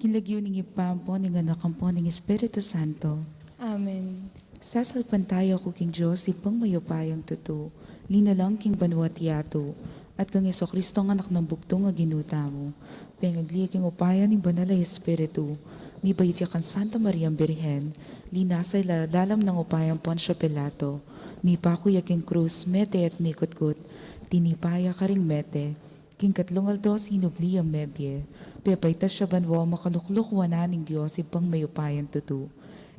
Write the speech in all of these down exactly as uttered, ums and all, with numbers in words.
King lagyu ning Ibpa, ampon ning Anak, ampon ning Espiritu Santo. Amen. Sasalpantaya ku king Dios, Ibpang mayupayang tutu, linalang king banua't yatu, at kang Jesucristo, Anak nang bugtung a Ginu tamu, pengagli ya king upaya ning Banal a Espiritu, mibait ya kang Santa Mariang Birhen, linasa ya lalam nang upayang Poncio Pilato, mipaku ya king krus, mete at mikutkut, tinipa ya karing mete, king katlung aldo sinubli yang mebie, pepaitas ya banua, makalukluk wanan ning Dios Ibpang mayupayang tutu.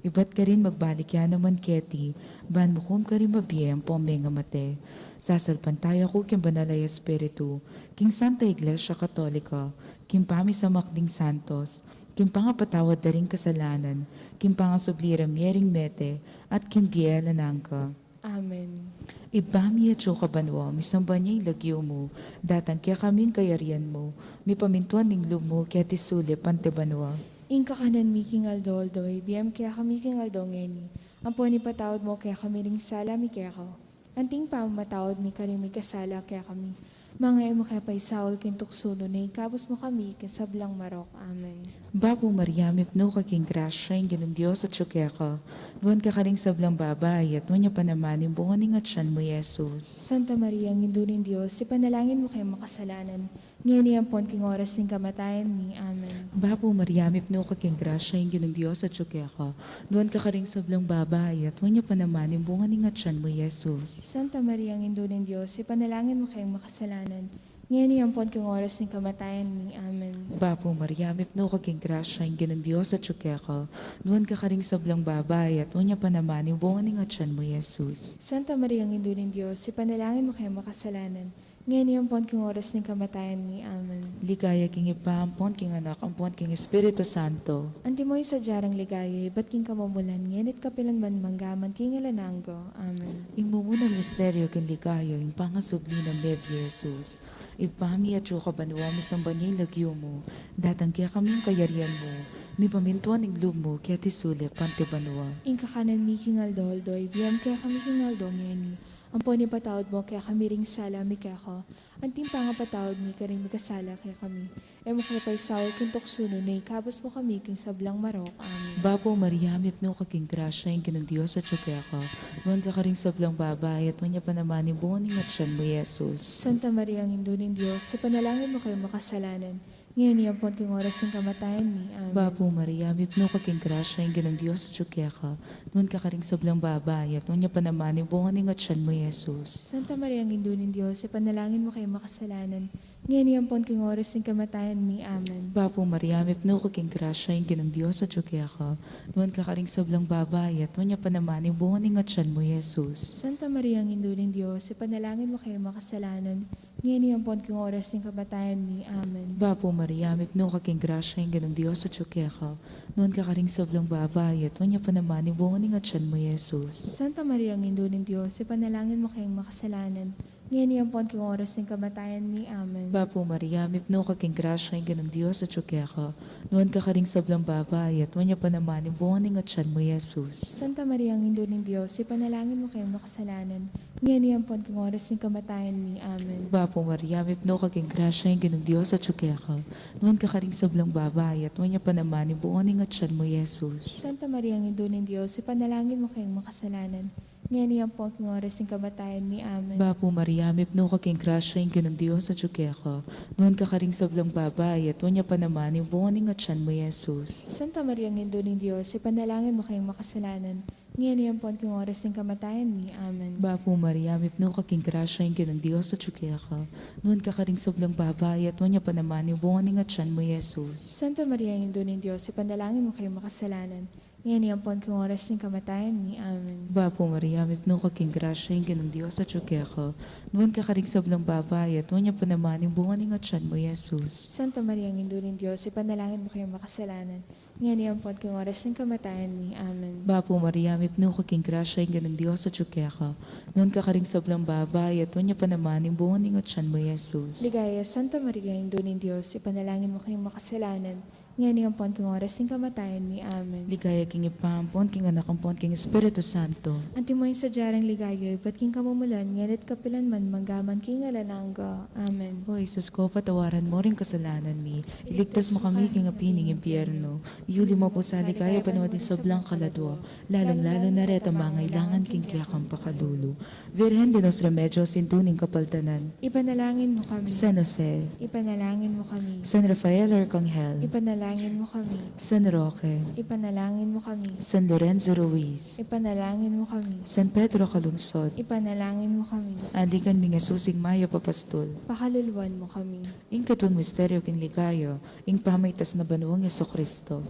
Ibat karin magbalik ya naman keti, ban mukum karing mabie ampon mengamate. Sasalpantaya ku king Banal a Espiritu, king Santa Iglesia Katolika, king pamisamak ding santos, king pangapatawad da ring kasalanan, king pangasubli rang mie ring mete, at king bie alang angga. Amen. Ibpa mi, atsu ka banua, misamban ya ing lagyu mu, datang kekami ing kayarian mu, mipamintuan ing lub mu keti sulip anti banua. Ing kakanan mi king aldo-aldo ibie mu kekami king aldo ngeni, ampon ipatawad mu kekami ring sala mi keka, anti ing pamamatawad mi karing mikasala kekami. Manga e mu ke paisaul king tuksu, nune ikabus mu kami king sablang marok. Amen. Bapu Maria, mipnu ka king grasya, ing Ginung Dios atyu keka. Nuan ka karing sablang babai, at nuan ya pa naman ing bunga ning atyan mu, i Jesus. Santa Maria, Indu ning Dios, ipanalangin mu kaming makasalanan, ngeni ampon king oras ning kamatayan mi. Amen. Bapu Maria, mipnu ka king grasya, ing Ginung Dios atyu keka. Nuan ka karing sablang babai, at nuan ya pa naman ing bunga ning atyan mu, i Jesus. Santa Maria, Indu ning Dios, ipanalangin mu kaming makasalanan, ngeni ampon king oras ning kamatayan mi. Amen. Bapu Maria, mipnu ka king grasya, ing Ginung Dios atyu keka. Nuan ka karing sablang babai, at nuan ya pa naman ing bunga ning atyan mu, i Jesus. Santa Maria, Indu ning Dios, ipanalangin mu kaming makasalanan, ngeni ampon king oras ning kamatayan mi. Amen. Ligaya king Ibpa, ampon king Anak, ampon king Espiritu Santo. Antimo ing sadya rang ligaya, ibat king kamumulan, ngeni't kapilan man, mangga man king alang angga. Amen. Ing mumunang misteryo king ligaya, ing pangasubli nang mebie, i Jesus. Ibpa mi, atyu ka banua, misamban ya ing lagyu mu, datang kekami ing kayarian mu, mipamintuan ing lub mu keti sulip anti banua. Ing kakanan mi king aldo-aldo ibie mu kekami king aldo ngeni, ampon ipatawad mu kekami ring sala mi keka, anti ing pangapatawad mi karing mikasala kekami. E mu ke paisaul king tuksu, nune ikabus mu kami king sablang marok. Amen. Bapu Maria, mipnu ka king grasya, ing Ginung Dios atyu keka. Nuan ka karing sablang babai, at nuan ya pa naman ing bunga ning atyan mu, i Jesus. Santa Maria, Indu ning Dios, ipanalangin mu kaming makasalanan, ngeni ampon king oras ning kamatayan mi. Amen. Bapu Maria, mipnu ka king grasya, ing Ginung Dios atyu keka. Nuan ka karing sablang babai, at nuan ya pa naman ing bunga ning atyan mu, i Jesus. Santa Maria, Indu ning Dios, ipanalangin mu kaming makasalanan, ngeni ampon king oras ning kamatayan mi. Amen. Bapu Maria, mipnu ka king grasya, ing Ginung Dios atyu keka. Nuan ka karing sablang babai, at nuan ya pa naman ing bunga ning atyan mu, i Jesus. Santa Maria, Indu ning Dios, ipanalangin mu kaming makasalanan, ngeni ampon king oras ning kamatayan mi. Amen. Bapu Maria, mipnu ka king grasya, ing Ginung Dios atyu keka. Nuan ka karing sablang babai, at nuan ya pa naman ing bunga ning atyan mu, i Jesus. Santa Maria, Indu ning Dios, ipanalangin mu kaming makasalanan, ngeni ampon king oras ning kamatayan mi. Amen. Bapu Maria, mipnu ka king grasya, ing Ginung Dios atyu keka. Nuan ka karing sablang babai, at nuan ya pa naman ing bunga ning atyan mu, i Jesus. Santa Maria, Indu ning Dios, ipanalangin mu kaming makasalanan, ngeni ampon king oras ning kamatayan mi. Amen. Bapu Maria, mipnu ka king grasya, ing Ginung Dios atyu keka. Nuan ka karing sablang babai, at nuan ya pa naman ing bunga ning atyan mu, i Jesus. Santa Maria, Indu ning Dios, ipanalangin mu kaming makasalanan, ngeni ampon king oras ning kamatayan mi. Amen. Bapu Maria, mipnu ka king grasya, ing Ginung Dios atyu keka. Nuan ka karing sablang babai, at nuan ya pa naman ing bunga ning atyan mu, i Jesus. Santa Maria, Indu ning Dios, ipanalangin mu kaming makasalanan, ngeni ampon king oras ning kamatayan mi. Amen. Bapu Maria, mipnu ka king grasya, ing Ginung Dios atyu keka. Nuan ka karing sablang babai, at nuan ya pa naman ing bunga ning atyan mu, i Jesus. Santa Maria, Indu ning Dios, ipanalangin mu kaming makasalanan, ngeni ampon king oras ning kamatayan mi. Amen. Bapu Maria, mipnu ka king grasya, ing Ginung Dios atyu keka. Nuan ka karing sablang babai, at nuan ya pa naman ing bunga ning atyan mu, i Jesus. Santa Maria, Indu ning Dios, ipanalangin mu kaming makasalanan, ngeni ampon king oras ning kamatayan mi. Amen. Bapu Maria, mipnu ka king grasya, ing Ginung Dios atyu keka. Nuan ka karing sablang babai, at nuan ya pa naman ing bunga ning atyan mu, i Jesus. Ligaya, Santa Maria, Indu ning Dios, ipanalangin mu kaming makasalanan, ngeni ampon king oras ning kamatayan mi. Amen. Ligaya king Ibpa, ampon king Anak, ampon king Espiritu Santo. Antimo ing sadya rang ligaya ibat king kamumulan, ngeni at kapilan man, mangga man king alang angga. Amen. O Jesus ko, patawaran mo ring kasalanan mi, iligtas mo kami king api ning impyerno, iyuli mo pu sa ligaya banua ding sablang kaladua, lalung-lalu na reta mangailangan king kekang pakalulu. Virgen de los Remedios, Indu ning Kapaldanan. Ipanalangin mo kami. San Jose. Ipanalangin mo kami. San Rafael Arkanghel. Ipanalangin mo kami. San Roque. Ipanalangin mo kami. San Lorenzo Ruiz. Ipanalangin mo kami. San Pedro Calungsod. Ipanalangin mo kami. Aligan ming Jesus ing mayap a pastul. Pakaluluan mo kami. Ing katlung misteryo king ligaya, ing pamaitas na banua nang Jesucristo.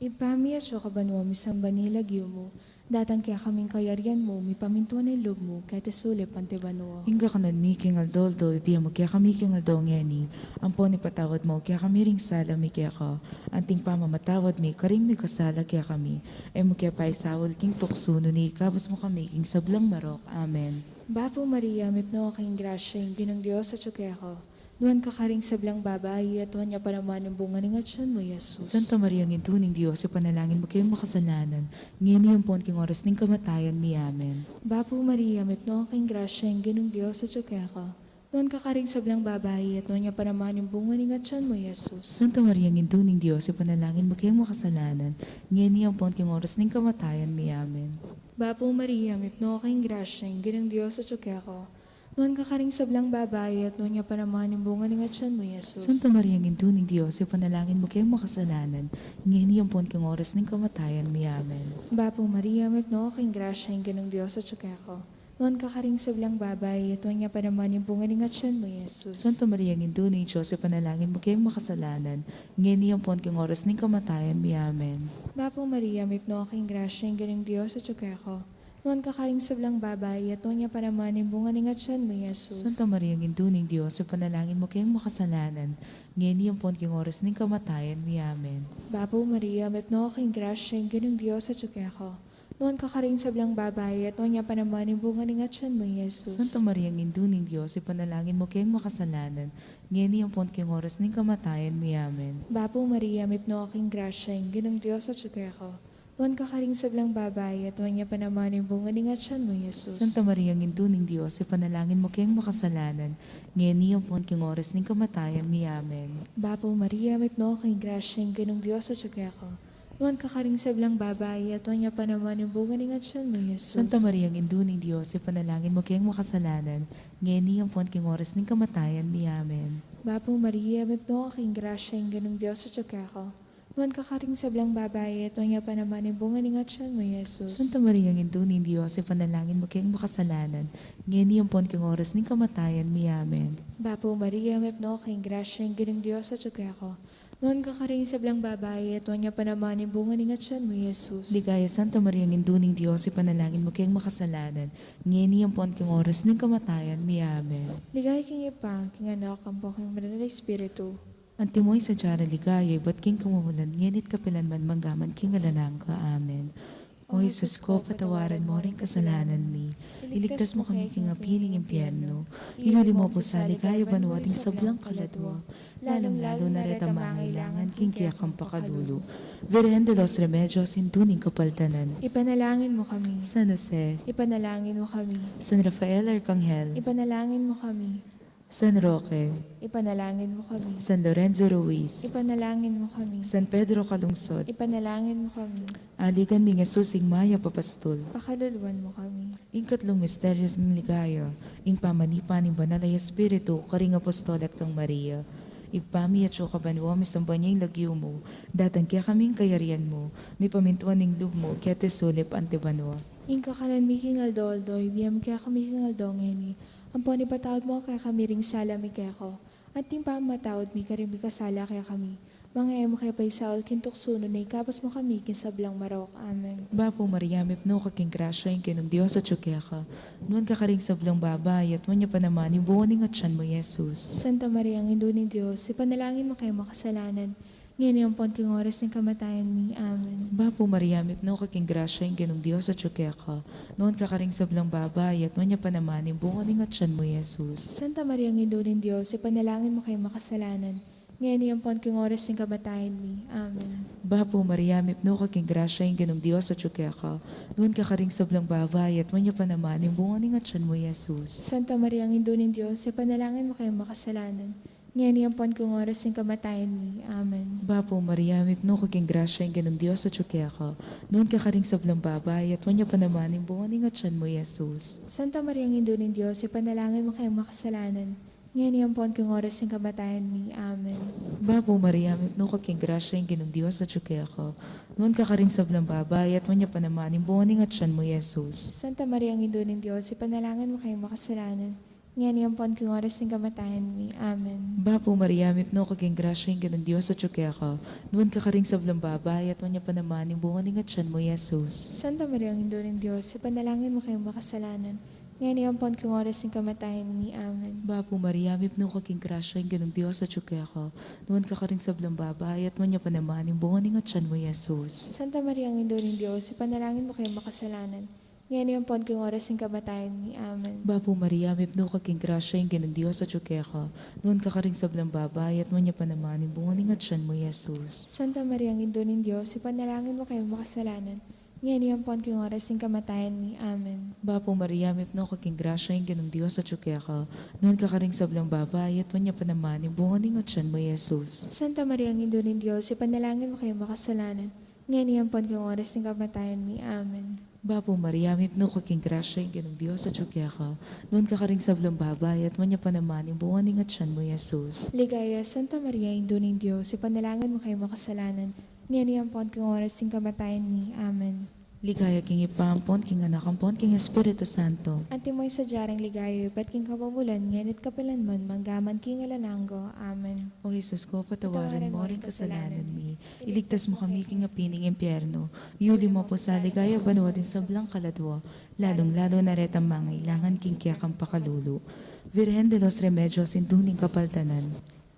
Ibpa mi, atsu ka banua, misamban ya ing lagyu mu, datang kekami ing kayarian mu, mipamintuan ing lub mu, keti sulip anti banua. Ing kakanan mi king aldo-aldo ibie mu kekami king aldo ngeni, ampon ipatawad mu kekami ring sala mi keka, anti ing pamamatawad mi karing mikasala kekami. E mu ke paisaul king tuksu, nune ikabus mu kami king sablang marok. Amen. Bapu Maria, mipnu ka king grasya, ing Ginung Dios atsu keka. Nuan ka karing sablang babai, at nuan ya pa naman ing bunga ning atyan mu, Jesus. Santa Maria, Indu ning Dios, ipanalangin mu keng makasalanan, ngeni ampon king oras ning kamatayan mi. Amen. Bapu Maria, mipnu ka king grasya, ing Ginung Dios atsu keka. Nuan ka karing sablang babai, at nuan ya pa naman ing bunga ning atyan mu, Jesus. Santa Maria, Indu ning Dios, ipanalangin mu keng makasalanan, ngeni ampon king oras ning kamatayan mi. Amen. Bapu Maria, mipnu ka king grasya, ing Ginung Dios atsu keka. Nuan ka karing sablang babai, at nuan ya pa naman ing bunga ning atyan mu, Jesus. Santa Maria, Indu ning Dios, ipanalangin mu keng makasalanan, ngeni ampon king oras ning kamatayan mi. Amen. Bapu Maria, mipnu ka king grasya, ing Ginung Dios atsu keka. Nuan ka karing sablang babai, at nuan ya pa naman ing bunga ning atyan mu, Jesus. Santa Maria, Indu ning Dios, ipanalangin mu keng makasalanan, ngeni ampon king oras ning kamatayan mi. Amen. Bapu Maria, mipnu ka king grasya, ing Ginung Dios atsu keka. Nuan ka karing sablang babai, at nuan ya pa naman ing bunga ning atyan mu, Jesus. Santa Maria, Indu ning Dios, ipanalangin mu keng makasalanan, ngeni ampon king oras ning kamatayan mi. Amen. Bapu Maria, mipnu ka king grasya, ing Ginung Dios atsu keka. Nuan ka karing sablang babai, at nuan ya pa naman ing bunga ning atyan mu, Jesus. Santa Maria, Indu ning Dios, ipanalangin mu keng makasalanan, ngeni ampon king oras ning kamatayan mi. Amen. Bapu Maria, mipnu ka king grasya, ing Ginung Dios atsu keka. Nuan ka karing sablang babai, at nuan ya pa naman ing bunga ning atyan mu, Jesus. Santa Maria, Indu ning Dios, ipanalangin mu keng makasalanan, ngeni ampon king oras ning kamatayan mi. Amen. Bapu Maria, mipnu ka king grasya, ing Ginung Dios atsu keka. Nuan ka karing sablang babai, at nuan ya pa naman ing bunga ning atyan mu, Jesus. Santa Maria, Indu ning Dios, ipanalangin mu keng makasalanan, ngeni ampon king oras ning kamatayan mi. Amen. Bapu Maria, mipnu ka king grasya, ing Ginung Dios atsu keka. Nuan ka karing sablang babai, at nuan ya pa naman ing bunga ning atyan mu, Jesus. Santa Maria, Indu ning Dios, ipanalangin mu keng makasalanan, ngeni ampon king oras ning kamatayan mi. Amen. Bapu Maria, mipnu ka king grasya, ing Ginung Dios atsu keka. Nuan ka karing sablang babai, at nuan ya pa naman ing bunga ning atyan mu, Jesus. Ligaya, Santa Maria, Indu ning Dios, ipanalangin mu keng makasalanan, ngeni ampon king oras ning kamatayan mi. Amen. Ligaya king Ibpa, king Anak, ampon king Banal a Espiritu. Antimo ing sadya rang ligaya ibat king kamumulan, ngeni at kapilan man, mangga man king alang angga. Amen. O Jesus ko, patawaran mo ring kasalanan mi, iligtas mo kami king api ning impyerno, iyuli mo pu sa ligaya banua ding sablang kaladua, lalung-lalu na retang mangailangan king kekang pakalulu. Virgen de los Remedios, Indu ning Kapaldanan. Ipanalangin mo kami. San Jose. Ipanalangin mo kami. San Rafael Arkanghel. Ipanalangin mo kami. San Roque. Ipanalangin mo kami. San Lorenzo Ruiz. Ipanalangin mo kami. San Pedro Calungsod. Ipanalangin mo kami. Aligan ming Jesus ing mayap a pastul. Pakaluluan mo kami. Ing katlung misteryo ning ligaya, ing pamanipa ning Banal a Espiritu karing apostol at kang Maria. Ibpa mi, atsu ka banua, misamban ya ing lagyu mu, datang kekami ing kayarian mu, mipamintuan ing lub mu, keti sulip anti banua. Ing kakanan mi king aldo-aldo ibie mu kekami king aldo ngeni, ampon ipatawad mu kekami ring sala mi keka, anti ing pamamatawad mi karing mikasala kekami. Manga e mu ke paisaul king tuksu, nune ikabus mu kami king sablang marok. Amen. Bapu Maria, mipnu ka king grasya, ing Ginung Dios atsu keka. Nuan ka karing sablang babai, at nuan ya pa naman ing bunga ning atyan mu, Jesus. Santa Maria, Indu ning Dios, ipanalangin mu keng makasalanan, ngeni ampon king oras ning kamatayan mi. Amen. Bapu Maria, mipnu ka king grasya, ing Ginung Dios atsu keka. Nuan ka karing sablang babai, at nuan ya pa naman ing bunga ning atyan mu, Jesus. Santa Maria, Indu ning Dios, ipanalangin mu keng makasalanan, ngeni ampon king oras ning kamatayan mi. Amen. Bapu Maria, mipnu ka king grasya, ing Ginung Dios atyu keka. Nuan ka karing sablang babai, at nuan ya pa naman ing bunga ning atyan mu, i Jesus. Santa Maria, Indu ning Dios, ipanalangin mu kaming makasalanan, ngeni ampon king oras ning kamatayan mi. Amen. Bapu Maria, mipnu ka king grasya, ing Ginung Dios atyu keka. Nuan ka karing sablang babai, at nuan ya pa naman ing bunga ning atyan mu, i Jesus. Santa Maria, Indu ning Dios, ipanalangin mu kaming makasalanan, ngeni ampon king oras ning kamatayan mi. Amen. Bapu Maria, mipnu ka king grasya, ing Ginung Dios atyu keka. Nuan ka karing sablang babai, at nuan ya pa naman ing bunga ning atyan mu, i Jesus. Santa Maria, Indu ning Dios, ipanalangin mu kaming makasalanan, ngeni ampon king oras ning kamatayan mi. Amen. Bapu Maria, mipnu ka king grasya, ing Ginung Dios atyu keka. Nuan ka karing sablang babai, at nuan ya pa naman ing bunga ning atyan mu, i Jesus. Santa Maria, Indu ning Dios, ipanalangin mu kaming makasalanan, ngeni ampon king oras ning kamatayan mi. Amen. Bapu Maria, mipnu ka king grasya, ing Ginung Dios atyu keka. Nuan ka karing sablang babai, at nuan ya pa naman ing bunga ning atyan mu, i Jesus. Santa Maria, Indu ning Dios, ipanalangin mu kaming makasalanan, ngeni ampon king oras ning kamatayan mi. Amen. Bapu Maria, mipnu ka king grasya, ing Ginung Dios atyu keka. Nuan ka karing sablang babai, at nuan ya pa naman ing bunga ning atyan mu, i Jesus. Santa Maria, Indu ning Dios, ipanalangin mu kaming makasalanan, ngeni ampon king oras ning kamatayan mi. Amen. Bapu Maria, mipnu ka king grasya, ing Ginung Dios atyu keka. Nuan ka karing sablang babai, at nuan ya pa naman ing bunga ning atyan mu, i Jesus. Santa Maria, Indu ning Dios, ipanalangin mu kaming makasalanan, ngeni ampon king oras ning kamatayan mi. Amen. Bapu Maria, mipnu ka king grasya, ing Ginung Dios atyu keka. Nuan ka karing sablang babai, at nuan ya pa naman ing bunga ning atyan mu, i Jesus. Ligaya, Santa Maria, Indu ning Dios, ipanalangin mu kaming makasalanan, ngeni ampon king oras ning kamatayan mi. Amen. Ligaya king Ibpa, ampon king Anak, ampon king Espiritu Santo. Antimo ing sadya rang ligaya ibat king kamumulan, ngeni at kapilan man, mangga man king alang angga. Amen. O Jesus ko, patawaran mo ring kasalanan mi, iligtas mu kami king api ning impyerno, iuli mu pu sa ligaya banua ding sablang kaladua, lalung-lalu na retang mangailangan king kekang pakalulu. Virgen de los Remedios, Indu ning Kapaldanan.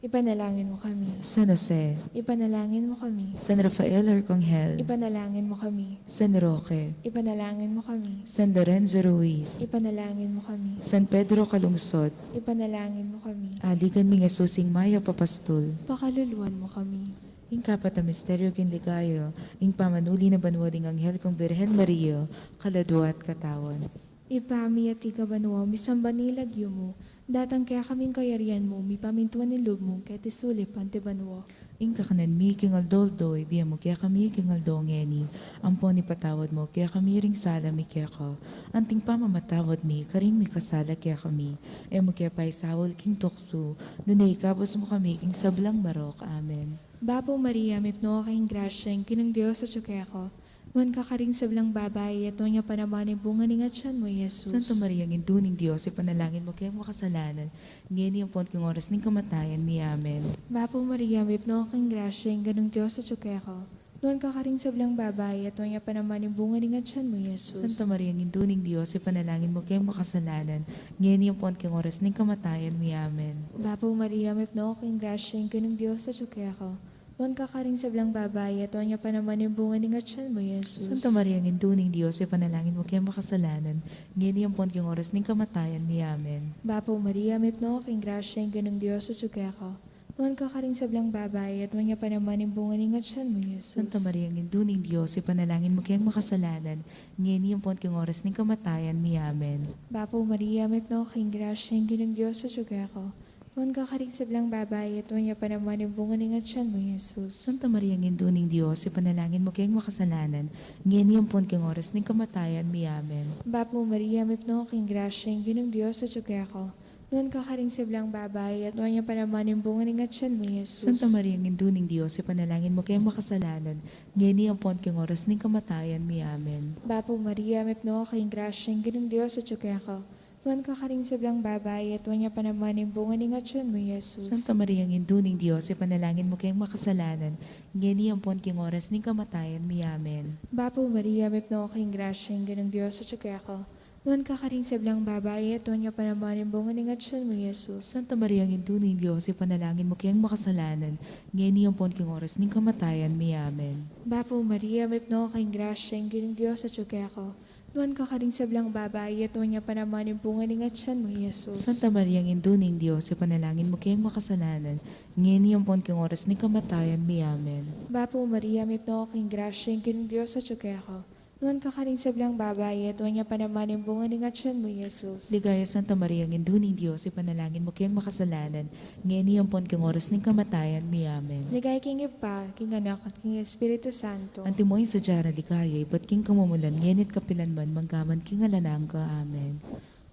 Ipanalangin mu kami. San Jose. Ipanalangin mu kami. San Rafael Arkanghel. Ipanalangin mu kami. San Roque. Ipanalangin mu kami. San Lorenzo Ruiz. Ipanalangin mu kami. San Pedro Calungsod. Ipanalangin mu kami. Aligan ming Jesus, ing mayap a pastul. Pakaluluan mu kami. Ing kapat a misteryo king ligaya, ing pamanuli na banua ding anghel kang Virgen Maria, kaladua at katawan. Ibpa mi, atiu ka banua, misamban ya ing lagyu mu, datang kekami ing kayarian mu, mipamintuan ing lub mu keti sulip anti banua. Ing kakanan mi king aldo-aldo, ibie mu kekami king aldo ngeni, ampon ipatawad mu kekami ring sala mi keka, anting pamamatawad mi karing mikasala kekami. E mu ke paisaul king tuksu, nune ikabus mu kami king sablang marok. Amen. Bapu Maria, mipnu ka king grasya, ing Ginung Dios atyu keka. Nuan ka karing sablang babai, at nuan ya pa naman ing bunga ning atyan mu, i Jesus. Santa Maria, Indu ning Dios, ipanalangin mu keng makasalanan, ngeni ampon king oras ning kamatayan mi. Amen. Bapu Maria, mipnu ka king grasya, ing Ginung Dios atyu keka. Nuan ka karing sablang babai, at nuan ya pa naman ing bunga ning atyan mu, i Jesus. Santa Maria, Indu ning Dios, ipanalangin mu keng makasalanan, ngeni ampon king oras ning kamatayan mi. Amen. Bapu Maria, mipnu ka king grasya, ing Ginung Dios atyu keka. Nuan ka karing sablang babai, at nuan ya pa naman ing bunga ning atyan mu, i Jesus. Santa Maria, Indu ning Dios, ipanalangin mu keng makasalanan, ngeni ampon king oras ning kamatayan mi. Amen. Bapu Maria, mipnu ka king grasya, ing Ginung Dios atyu keka. Nuan ka karing sablang babai, at nuan ya pa naman ing bunga ning atyan mu, i Jesus. Santa Maria, Indu ning Dios, ipanalangin mu keng makasalanan, ngeni ampon king oras ning kamatayan mi. Amen. Bapu Maria, mipnu ka king grasya, ing Ginung Dios atyu keka. Nuan ka karing sablang babai, at nuan ya pa naman ing bunga ning atyan mu, i Jesus. Santa Maria, Indu ning Dios, ipanalangin mu keng makasalanan, ngeni ampon king oras ning kamatayan mi. Amen. Bapu Maria, mipnu ka king grasya, ing Ginung Dios atyu keka. Nuan ka karing sablang babai, at nuan ya pa naman ing bunga ning atyan mu, i Jesus. Santa Maria, Indu ning Dios, ipanalangin mu keng makasalanan, ngeni ampon king oras ning kamatayan mi. Amen. Bapu Maria, mipnu ka king grasya, ing Ginung Dios atyu keka. Nuan ka karing sablang babai, at nuan ya pa naman ing bunga ning atyan mu, i Jesus. Santa Maria, Indu ning Dios, ipanalangin mu keng makasalanan, ngeni ampon king oras ning kamatayan mi. Amen. Bapu Maria, mipnu ka king grasya, ing Ginung Dios atyu keka. Nuan ka karing sablang babai, at nuan ya pa naman ing bunga ning atyan mu, i Jesus. Santa Maria, Indu ning Dios, ipanalangin mu keng makasalanan, ngeni ampon king oras ning kamatayan mi. Amen. Bapu Maria, mipnu ka king grasya, ing Ginung Dios atyu keka. Nuan ka karing sablang babai, at nuan ya pa naman ing bunga ning atian mu, i Jesus. Santa Maria, Indu ning Dios, ipanalangin mu keng makasalanan, ngeni ampon king oras ning kamatayan mi. Amen. Bapu Maria, mipnu ka king grasya, ing Ginung Dios atyu keka. Nuan ka karing sablang babai, at nuan ya pa naman ing bunga ning atian mu, i Jesus. Ligaya, Santa Maria, Indu ning Dios, ipanalangin mu keng makasalanan, ngeni ampon king oras ning kamatayan mi. Amen. Ligaya king Ibpa, king Anak, at king Espiritu Santo. Antimo ing sadya nang ligaya, ibat king kamumulan, ngeni at kapilan man, manggaman king alang angga. Amen.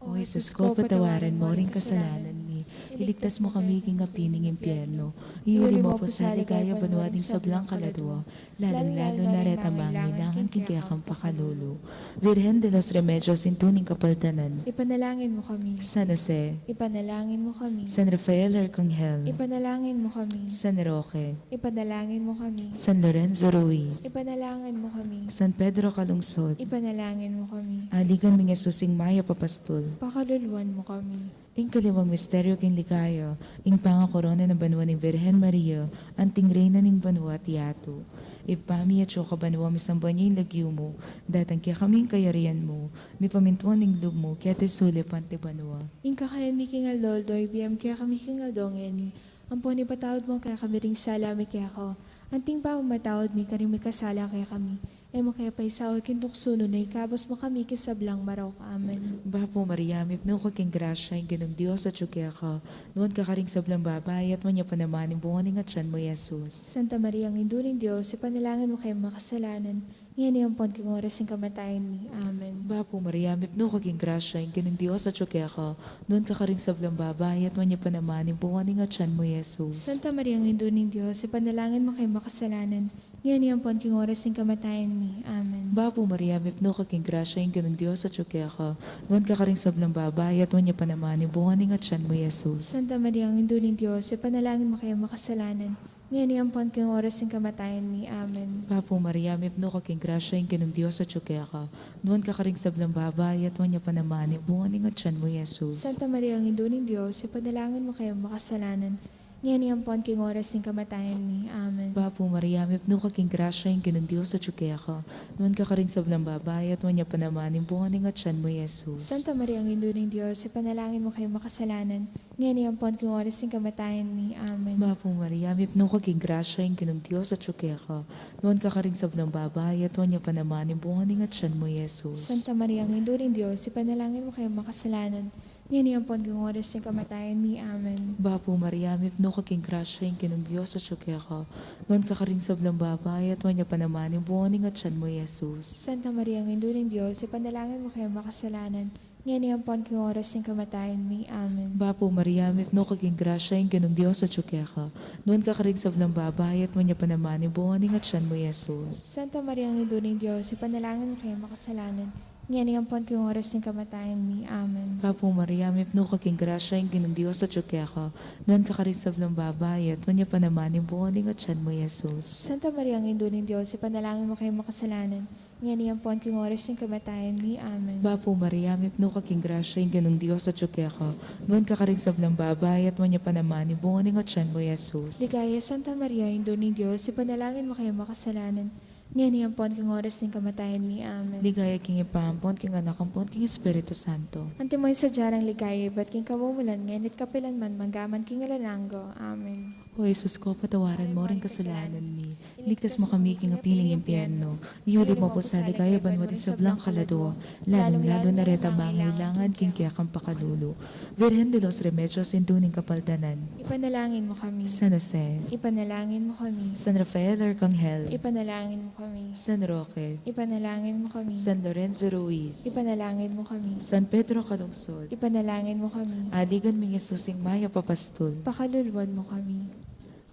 O Jesus ko, patawaran mo ring kasalanan mi, iligtas mo kami king api ning impyerno, iuli mo pu sa ligaya banua ding sablang kaladua, lalung-lalu na reta mangailangan king kekang pakalulu. Virgen de los Remedios, Indu ning Kapaldanan. Ipanalangin mo kami. San Jose. Ipanalangin mo kami. San Rafael Arcangel. Ipanalangin mo kami. San Roque. Ipanalangin mo kami. San Lorenzo Ruiz. Ipanalangin mo kami. San Pedro Calungsod. Ipanalangin mo kami. Aligan ming Jesus ing mayap a pastul. Pakaluluan mo kami. Ing kalimang misteryo king ligaya, ing pangakorona na banua ning Virgen Maria, anting Reyna ning banua at yatu. Ibpa mi atsu ka banua, misamban ya ing lagyu mu, datang kekami ing kayarian mu, mipamintuan ing lub mu, keti sulip anti banua. Ing kakanan mi king aldo-aldo, ibie mu kekami king aldo ngeni, ampon ipatawad mu kekami ring sala mi keka, anting pamamatawad mi karing mikasala kekami. E mu ke paisaul king tuksu, nune ikabus mu kami king sablang marok. Amen. Bapu Maria, mipnu ka king grasya, ing Ginung Dios atyu keka. Nuan ka karing sablang babai, at nuan ya pa naman ing bunga ning atian mu, i Jesus. Santa Maria, Indu ning Dios, ipanalangin mu keng makasalanan, ngeni ampon king oras ning kamatayan mi. Amen. Bapu Maria, mipnu ka king grasya, ing Ginung Dios atyu keka. Nuan ka karing sablang babai, at nuan ya pa naman ing bunga ning atian mu, i Jesus. Santa Maria, Indu ning Dios, ipanalangin mu keng makasalanan, ngeni ampon king oras ning kamatayan mi. Amen. Bapu Maria, mipnu ka king grasya, ing Ginung Dios atyu keka. Nuan ka karing sablang babai, at nuan ya pa naman ing bunga ning atian mu, i Jesus. Santa Maria, Indu ning Dios, ipanalangin mu keng makasalanan, ngeni ampon king oras ning kamatayan mi. Amen. Bapu Maria, mipnu ka king grasya, ing Ginung Dios atyu keka. Nuan ka karing sablang babai, at nuan ya pa naman ing bunga ning atian mu, i Jesus. Santa Maria, Indu ning Dios, ipanalangin mu keng makasalanan, ngeni ampon king oras ning kamatayan mi. Amen. Bapu Maria, mipnu ka king grasya, ing Ginung Dios atyu keka. Nuan ka karing sablang babai, at nuan ya pa naman ing bunga ning atian mu, i Jesus. Santa Maria, Indu ning Dios, ipanalangin mu keng makasalanan, ngeni ampon king oras ning kamatayan mi. Amen. Bapu Maria, mipnu ka king grasya, ing Ginung Dios atyu keka. Nuan ka karing sablang babai, at nuan ya pa naman ing bunga ning atian mu, i Jesus. Santa Maria, Indu ning Dios, ipanalangin mu keng makasalanan, ngeni ampon king oras ning kamatayan mi. Amen. Bapu Maria, mipnu ka king grasya, ing Ginung Dios atyu keka. Nuan ka karing sablang babai, at nuan ya pa naman ing bunga ning atian mu, i Jesus. Santa Maria, Indu ning Dios, ipanalangin mu keng makasalanan, ngeni ampon king oras ning kamatayan mi. Amen. Bapu Maria, mipnu ka king grasya, ing Ginung Dios atyu keka. Nuan ka karing sablang babai, at nuan ya pa naman ing bunga ning atian mu, i Jesus. Santa Maria, Indu ning Dios, ipanalangin mu keng makasalanan, ngeni ampon king oras ning kamatayan mi. Amen. Bapu Maria, mipnu ka king grasya, ing Ginung Dios atyu keka. Nuan ka karing sablang babai, at nuan ya pa naman ing bunga ning atian mu, i Jesus. Santa Maria, Indu ning Dios, ipanalangin mu keng makasalanan, ngeni ampon king oras ning kamatayan mi. Amen. Bapu Maria, mipnu ka king grasya, ing Ginung Dios atyu keka. Nuan ka karing sablang babai, at nuan ya pa naman ing bunga ning atian mu, i Jesus. Ligaya, Santa Maria, Indu ning Dios, ipanalangin mu keng makasalanan, ngeni ampon king oras ning kamatayan mi. Amen. Ligaya king Ibpa, ampon king Anak, ampon king Espiritu Santo. Antimo ing sadya nang ligaya, ibat king kamumulan, ngeni at kapilan man, manggaman king alang angga. Amen. O Jesus ko, patawaran mo ring kasalanan mi, iligtas mo kami king api ning impyerno, iuli mo pu sa ligaya banua ding sablang kaladua, lalung-lalu na reta mangailangan king kekang pakalulu. Virgen de los Remedios, Indu ning Kapaldanan. Ipanalangin mo kami. San Jose. Ipanalangin mo kami. San Rafael Arcangel. Ipanalangin mo kami. San Roque. Ipanalangin mo kami. San Lorenzo Ruiz. Ipanalangin mo kami. San Pedro Calungsod. Ipanalangin mo kami. Aligan ming Jesus ing mayap a pastul. Pakaluluan mo kami.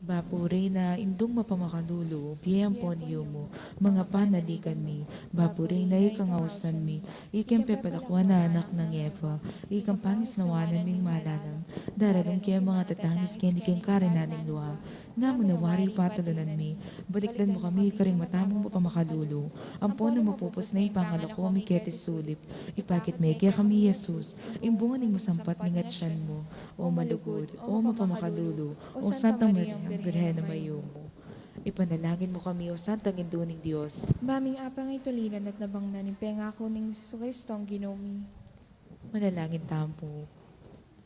Bapu Reyna, Indung mapamakalulu, bie ampon yumu, manga panaligan mi. Bapu Reyna, ikang ausan mi, ikang pepalakuan a anak nang Eva, ikang pangisnawanan ming malalam, daralung ke manga tatangis keni king karinan ning lua. Namu na wari patalunan mi, balikdan mu kami karing mata mung mapamakalulu, ampon nung mapupus na ing pangalako mi keti sulip, ipakit me kekami i Jesus, ing bunga ning masampat ning atian mu. O malugud, o mapamakalulu, o Santa Maria, Birhen a mayumu. Ipanalangin mu kami, O Santang Indu ning Dios. Ba ming apang ituliran at nabangnan ing pengaku nang Jesucristong Ginu mi. Manalangin tamu.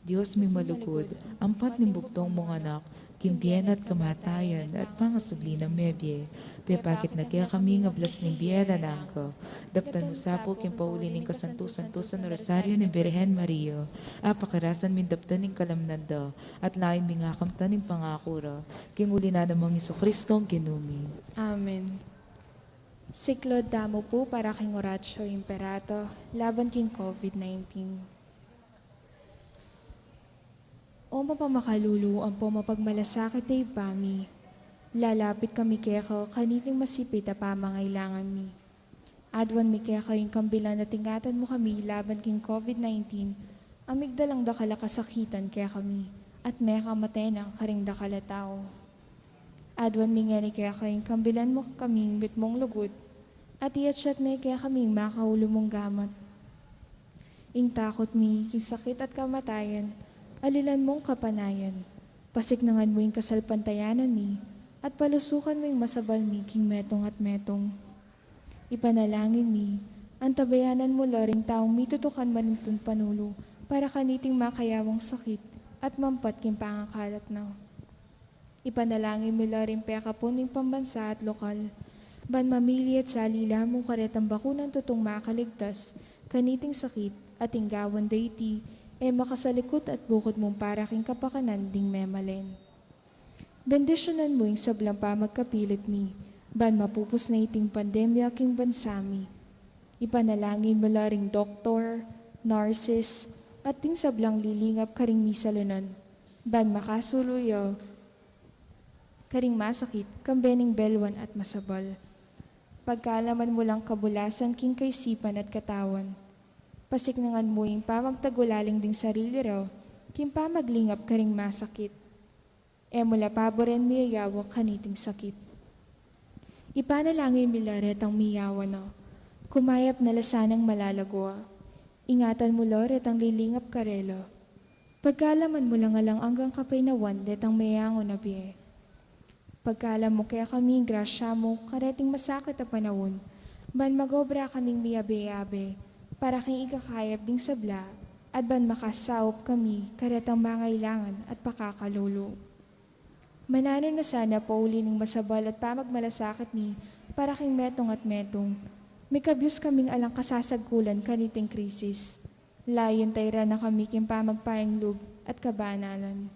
Dios mi malugud, ampat ning bugtung mung Anak, king bie na at kamatayan at pangasubli nang mebie, pepakit na kekami ing ablas ning bie alang angga. Daptan mu sa pu king pauli ning kasantu-santusan rosaryo ning Birhen Maria, apakarasan ming daptan ing kalamnan da, at lain ming akamtan ing pangaku ra, king uli na nang Jesucristong Ginu mi. Amen. Siklaud tamu pu para king Oratio Imperata laban king COVID nineteen. O mapamakalulu ampo mapagmalasakit a Ibpa mi, lalapit kami keka kaniting masipit a pamangailangan mi. Aduan mi keka ing kambilan at ingatan mu kami laban king COVID nineteen, a migdalang dakal a kasakitan kekami, at mekamate na karing dakal a tau. Aduan mi ngeni keka ing kambilan mu kaming mitmung lugud, at iatsat me kekami ing makaulu mung gamat. Ing takut mi king sakit at kamatayan, alilan mung kapanayan. Pasiknangan mu ing kasalpantayanan mi, at palusukan mu ing masabal mi king metung at metung. Ipanalangin mi, antabayanan mu la ring taung mitutukan manintun panulu para kaniting makayawang sakit at mampat king pangakalat na. Ipanalangin mi la ring pekapun ning pambansa at lokal, ban mamili at salila mu karetang bakunang tutung makaligtas kaniting sakit, at ing gawan da iti, e makasalikut at bukud mung para king kapakanan ding memalen. Bendisyunan mu ing sablang pamagkapilit mi, ban mapupus na iting pandemya king bansa mi. Ipanalangin mu la ring doktor, nurses, at ding sablang lilingap karing misalunan, ban makasulu ya karing masakit, kambe ning belwan at masabal. Pagkaluban mu lang kabulasan king kaisipan at katawan. Pasiknangan mu ing pamagtagulaling ding sarili ra, king pamaglingap karing masakit. E mu la paburen miyayawak kaniting sakit. Ipanalangin mi la retang miyawa na, kumayap na la sanang malagwa. Ingatan mu la retang lilingap karela. Pagkaluban mu lang alang anggang kapaynawan detang meyangu na bie. Pagkaluban mu kekami ing grasya mu kareting masakit a panaun, ban magobra kaming miyabe-yabe para king ikakayap ding sabla, at ban makasaup kami karetang mangailangan at pakakalulu. Mananu na sana pauli ning masabal at pamagmalasakit mi para king metung at metung. Mikabyus kaming alang kasasagkulan kaniting krisis. Layun tairan na kami king pamagpayang lub at kabanalan.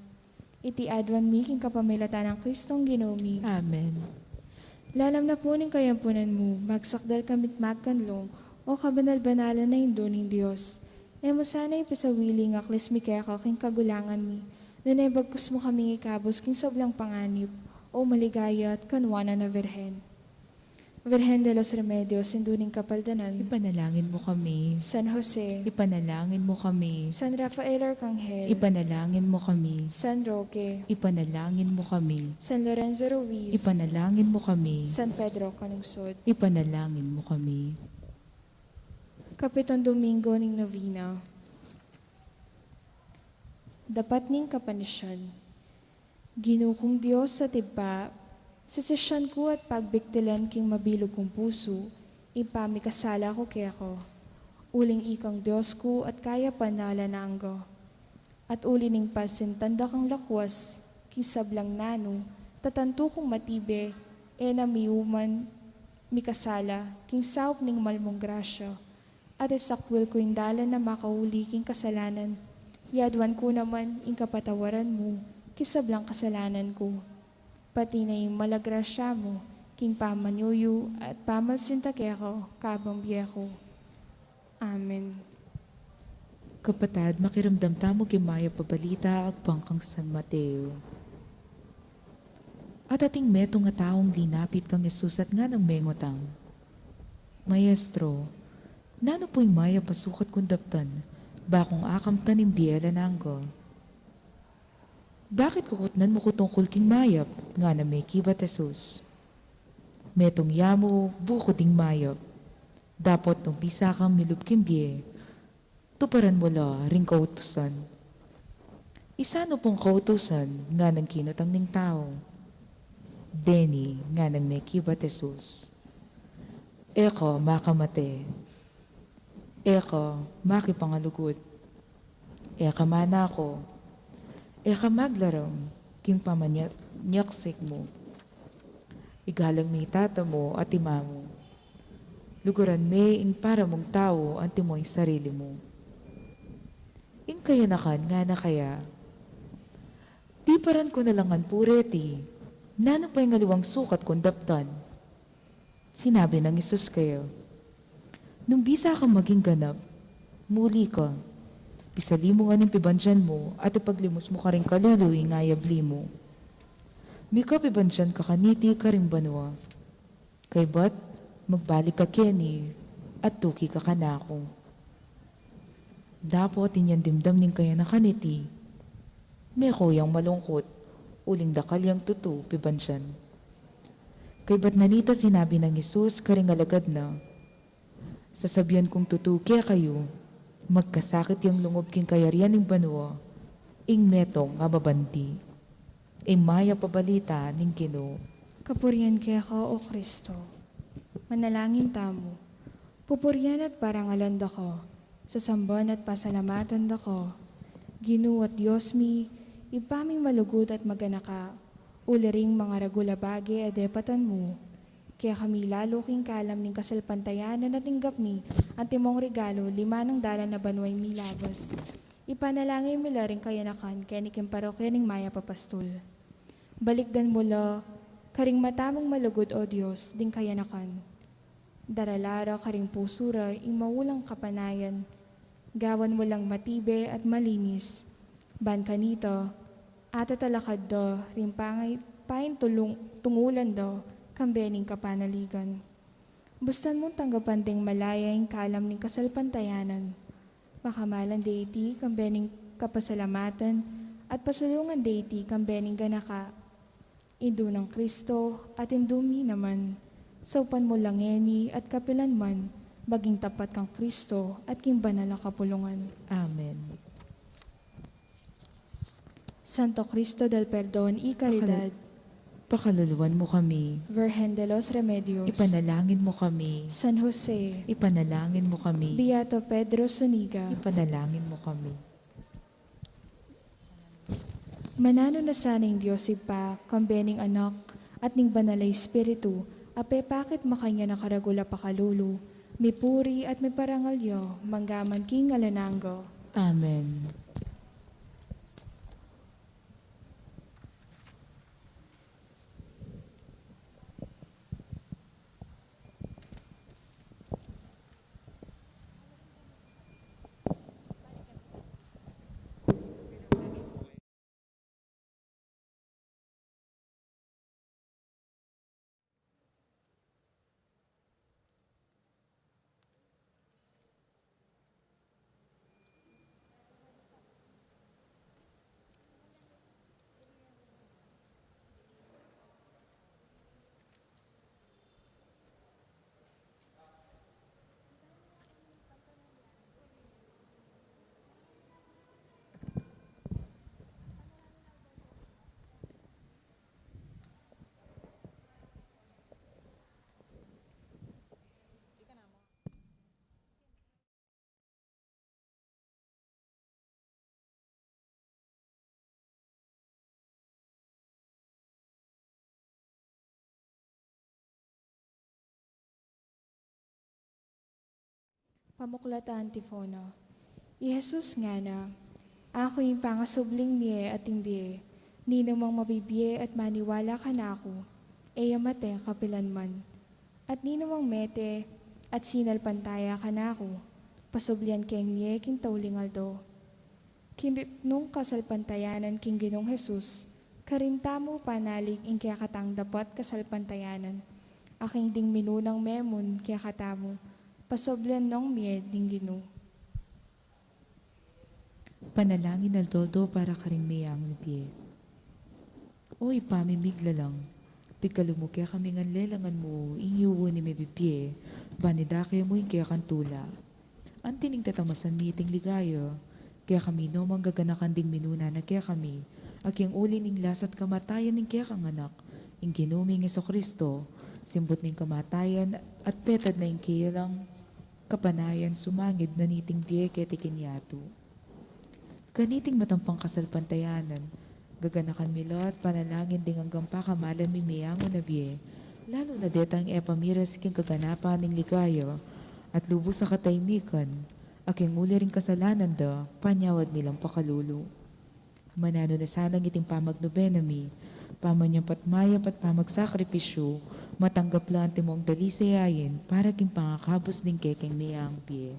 Iti aduan mi king kapamilatan nang Kristong Ginu mi. Amen. Lalam na pu ning kayampunan mu, magsakdal kami't magkanlung, o kabanal-banalan a Indu ning Dios. E mu sana ipasawili ing aklis mi keka king kagulangan mi, nune bagkus mu kaming ikabus king sablang panganib, o maligaya at kanwanan a Virgen. Virgen de los Remedios, Indu ning Kapaldanan. Ipanalangin mu kami. San Jose. Ipanalangin mu kami. San Rafael Arcangel. Ipanalangin mu kami. San Roque. Ipanalangin mu kami. San Lorenzo Ruiz. Ipanalangin mu kami. San Pedro Calungsod. Ipanalangin mu kami. Kapitung Domingo ning Novena. Dapat ning kapanisyan. Ginu kung Dios at Ibpa, sisisyan ku at pagbiktilan king mabilug kung pusu ing pamikasala ku keka, uling ikang Dios ku at kayapan a alang angga. At uli ning pasintan da kang lakwas king sablang nanu, tatantu kung matibe, e na miuman mikasala king saup ning malmung grasya, at isakwil ku ing dalan a makauli king kasalanan, yaduan ku naman ing kapatawaran mu king sablang kasalanan ku, pati na ing malagrasya mu king pamanyuyu at pamansin ta keka kabang bie ku. Amen. Kapatad, makiramdam tamu king mayap a balita agpang kang San Mateo. At ating metung a taung linapit kang Jesus at nganang mengutang, "Maestro, nanu pu ing mayap a sukat kung daptan, ba kung akamtan ing bie alang angga?" "Bakit kukutnan mu ku tungkul king mayap?" ngana mekibat Jesus. "Metung ya mu bukud ing mayap. Dapot nung bisa kang milub king bie, tuparan mu la ring kautusan." "Isanu pung kautusan?" nganang kinutang ning tau. Deni nganang mekibat Jesus, e ka makamate, e ka makipangalugud, e ka manako, e ka maglaram king pamanyaksik mu. Igalang me i tata mu at i ina mu. Luguran me ing para mung tau antimong sarili mu. Ing kayanakan ngana kaya, tiparan ku na la ngan pu reti, nanu pa ing aliwang sukat kung daptan? Sinabi nang Jesus kaya, nung bisa kang maging ganap, muli ka, pisali mu ngan ing pibandian mu at ipaglimus mu karing kalulu ing ayabli mu. Mika pibandian ka kaniti karing banua. Kaybat magbalik ka keni at tuki ka kanaku. Dapot inyang dimdam ning kayanakan iti, meko yang malungkut, uling dakal yang tutu pibandian. Kaybat na nita sinabi nang Jesus karing alagad na, sasabian kung tutu kekayu, magkasakit yang lungub king kayarian ning banua ing metung a mabandi. Ing mayap a balita ning Ginu. Kapurian keka, O Kristo. Manalangin tamu. Pupurian at parangalan da ka, sasamban at pasalamatan da ka, Ginu at Dios mi, Ibpa ming malugud at maganaka, uli ring mangaragul a bage a depatan mu kekami lalu king kalam ning kasalpantayanan at tinggap mi antimong regalo, liman nang dalan a banuang milabas. Ipanalangin mi la ring kayanakan keni king parokya ning Mayap a Pastul. Balikdan mu la karing mata mung malugud, O Dios, ding kayanakan. Darala ra karing pusu ra ing maulang kapanayan. Gawan mu lang matibe at malinis. Ban kanita, atatalakad da ring pangay paintulung tungulan da kambe ning kapanaligan. Bustan mung tanggapan deng malaya ing kalam ning kasalpantayanan. Makamalan de iti kambe ning kapasalamatan at pasulungan de iti kambe ning ganaka. Indu nang Kristo at Indu mi naman, saupan mu la ngeni at kapilan man, maging tapat kang Kristo at king banal a kapulungan. Amen. Santo Cristo del Perdon y Caridad. Pakaluluan mu kami. Virgen de los Remedios. Ipanalangin mu kami. San Jose. Ipanalangin mu kami. Beato Pedro Zuniga. Ipanalangin mu kami. Mananu na sana ing Dios Ibpa, kambe ning Anak, at ning Banal a Espiritu, a pepakit makanyan a karagul a pakalulu, mipuri at miparangal ya, mangga man king alang angga. Amen. Pamuklat a antifona. I Jesus ngana, aku ing pangasubling mie at ing bie, ninumang mabibie at maniwala kanaku, e ya mate kapilan man. At ninumang mete at sinalpantaya kanaku, pasublian keng mie king tauling aldo. King mipnung kasalpantayanan king Ginung Jesus, karin tamu panalig ing kekatang dapat kasalpantayanan, a king ding minunang memun kekatamu, pasublian nong mie ding Ginu. Panalangin aldo-aldo para karing meyang mibie. O Ibpa ming miglalang, pigkalub mu kekami ngan lelangan mu ing yuyu ning mibibie, ban idake mu ing kekang tula. Anti ning tatamasan mi iting ligaya, kekami no manggaganakan ding minuna na kekami, a king uli ning lasat kamatayan ning kekang Anak, Ing Ginu ming Jesucristo, simbut ning kamatayan at petad na ing keya lang kapanayan, sumangid na niting bie keti king yatu. Kaniting matampang kasalpantayanan, gaganakan mi la at panalangin ding anggang pakamalan ming meyangu na bie, lalu na detang e pa miras king kaganapan ning ligaya at lubus a katahimikan, a king uli ring kasalanan da, panyawad mi lang pakalulu. Mananu na sana iting pamagnobena mi, pamanyap at mayap at pamagsakripisyu, matanggap la antimong dalisayain para king pangakabus ning kekeng meyangu bie.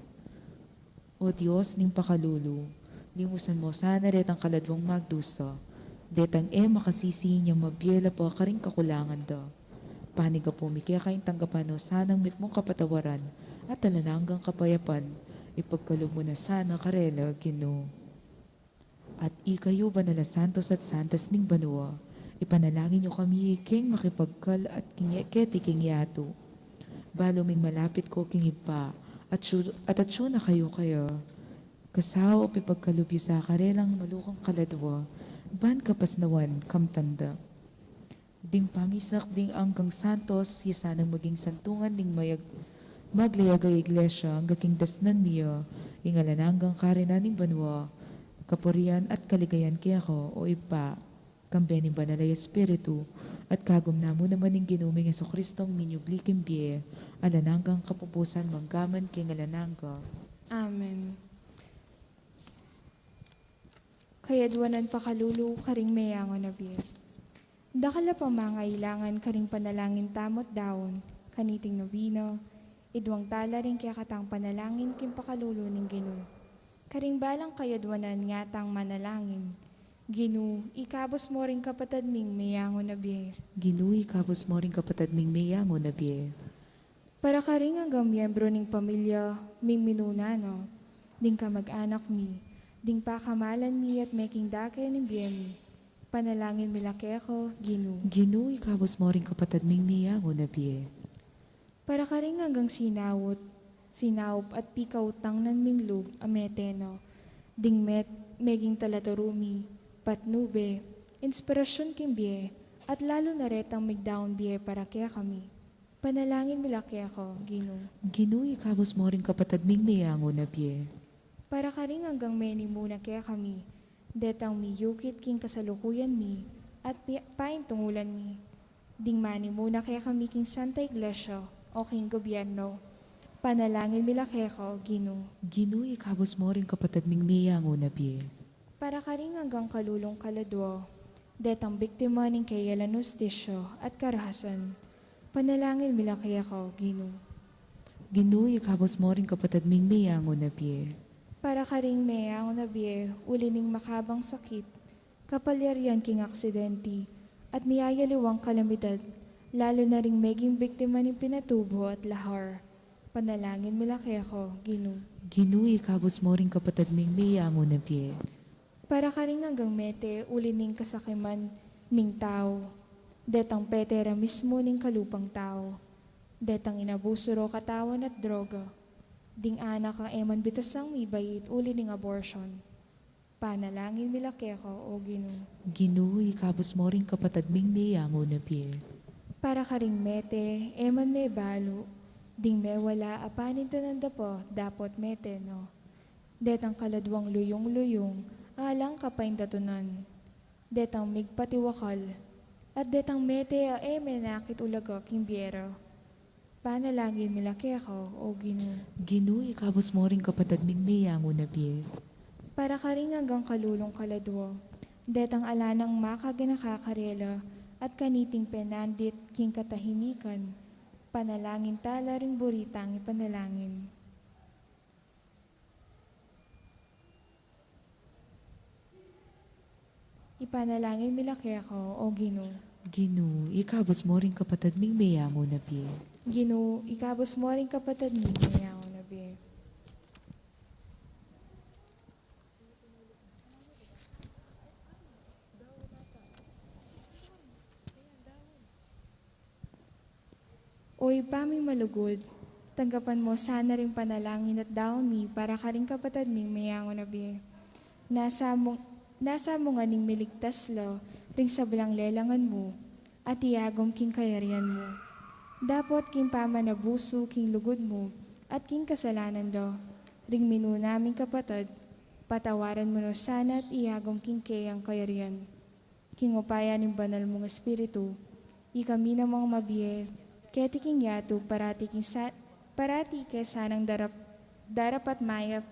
O Dios ning pakalulu, limusan mo sana retang kaladwang magdusa, detang e makasisi inyang mabie la pa karing kakulangan da. Panigapu mi keka ing tanggapan no sanang mitmung kapatawaran at alang anggang kapayapan, ipagkalub mu na sana karela, Ginu. At ikayu, banal a santos at santas ning banua, ipanalangin yu kami king makipagkal at king keti king yatu. Balu ming malapit ko king Ibpa, at atyu, at atyu na kayu kaya, kasaup ipagkalub yu sa karelang malukang kaladwa, ban kapasnawan kamtang da. Ding pamisak ding anggang santos, ya sanang maging santungan ning mayag-, maglayag a iglesia, angga king dasnan mi ya ing alang anggang karina ning banua, kapurian at kaligayan keka, o Ibpa, kambe ning Banal a Espiritu, at kagum na mu naman ning Ginu ming Jesucristong minyubli king bie, alang anggang kapupusan, mangga man king alang angga. Amen. Kayadwanan pakalulu karing meyangu na bie. Dakal a pamangailangan karing panalangin tamu't daun, kaniting nobena, idwang tala ring kekatang panalangin king pakalulu ning Ginu. Karing balang kayadwanan ngatang manalangin, Ginu, ikabus mo ring kapatad ming meyangu na bie. Ginu, ikabus mo ring kapatad ming meyangu na bie. Para karing anggang miyembro ning pamilya ming minuna na, ding kamag-anak mi, ding pakamalan mi at meking dake ning bie mi, panalangin mi la keka, Ginu. Ginu, ikabus mo ring kapatad ming meyangu na bie. Para karing anggang sinawut, sinaup at pikautang nan ming lub a mete na, ding met-, meging talaturu mi, patnube, inspirasyun king bie, at lalu na retang migdaun bie para kekami. Panalangin mi la keka, Ginu. Ginu, ikabus mo ring kapatad ming meyangu na bie. Para karing anggang menimuna kekami, detang miyukit king kasalukuyan mi at pi-, paintungulan mi, ding manimuna kekami king Santa Iglesia o king gobyerno, panalangin mi la keka, Ginu. Ginu, ikabus mo ring kapatad ming meyangu na bie. Para karing anggang kalulung kaladwa, detang biktima ning keyalan hustisya at karahasan, panalangin mi la keka, Ginu. Ginu, ikabus mo ring kapatad ming meyangu na bie. Para karing meyangu na bie, uli ning makabang sakit, kapalyarian king aksidente, at miyayaliwang kalamidad, lalu na ring meging biktima ning pinatubu at lahar, panalangin mi la keka, Ginu. Ginu, ikabus mo ring kapatad ming meyangu na bie. Para karing anggang mete uli ning kasakiman ning tau, detang pete ra mismu ning kalupang tau, detang inabusu ro katawan at droga, ding anak a e man bitasang mibait uli ning abortion, panalangin mi la keka, o Ginu. Ginu, ikabus mo ring kapatad ming meyangu na bie. Para karing mete e man mebalu, ding mewala a panintunan da pa dapot mete na, detang kaladwang luyung-luyung a alang kapaindatunan, detang migpatiwakal, at detang mete a e menakit ulaga king bie ra, panalangin mi la keka, o Ginu. Ginu, ikabus mo ring kapatad ming meyangu na bie. Para karing anggang kalulung kaladwa, detang ala nang makaganaka karela at kaniting penandit king katahimikan, panalangin tala ring buri tang ipanalangin. Ipanalangin mi la keka, o Ginu. Ginu, ikabus mo ring kapatad ming meyangu na bie. Ginu, ikabus mo ring kapatad ming meyangu na bie. O Ibpa ming malugud, tanggapan mo sana ring panalangin at daun mi para karing kapatad ming meyangu na bie. Nasa mu, nasa mu ngan ing miligtas la ring sablang lelangan mu, at iagum king kayarian mu. Dapot king pamanabusu king lugud mu at king kasalanan da, ring minuna ming kapatad, patawaran mu no sana at iagum king keyang kayarian. King upaya ning banal mung Espiritu, ikami namang mabie keti king yatu parati king sa-, parati ke sanang darap-, darapat mayap,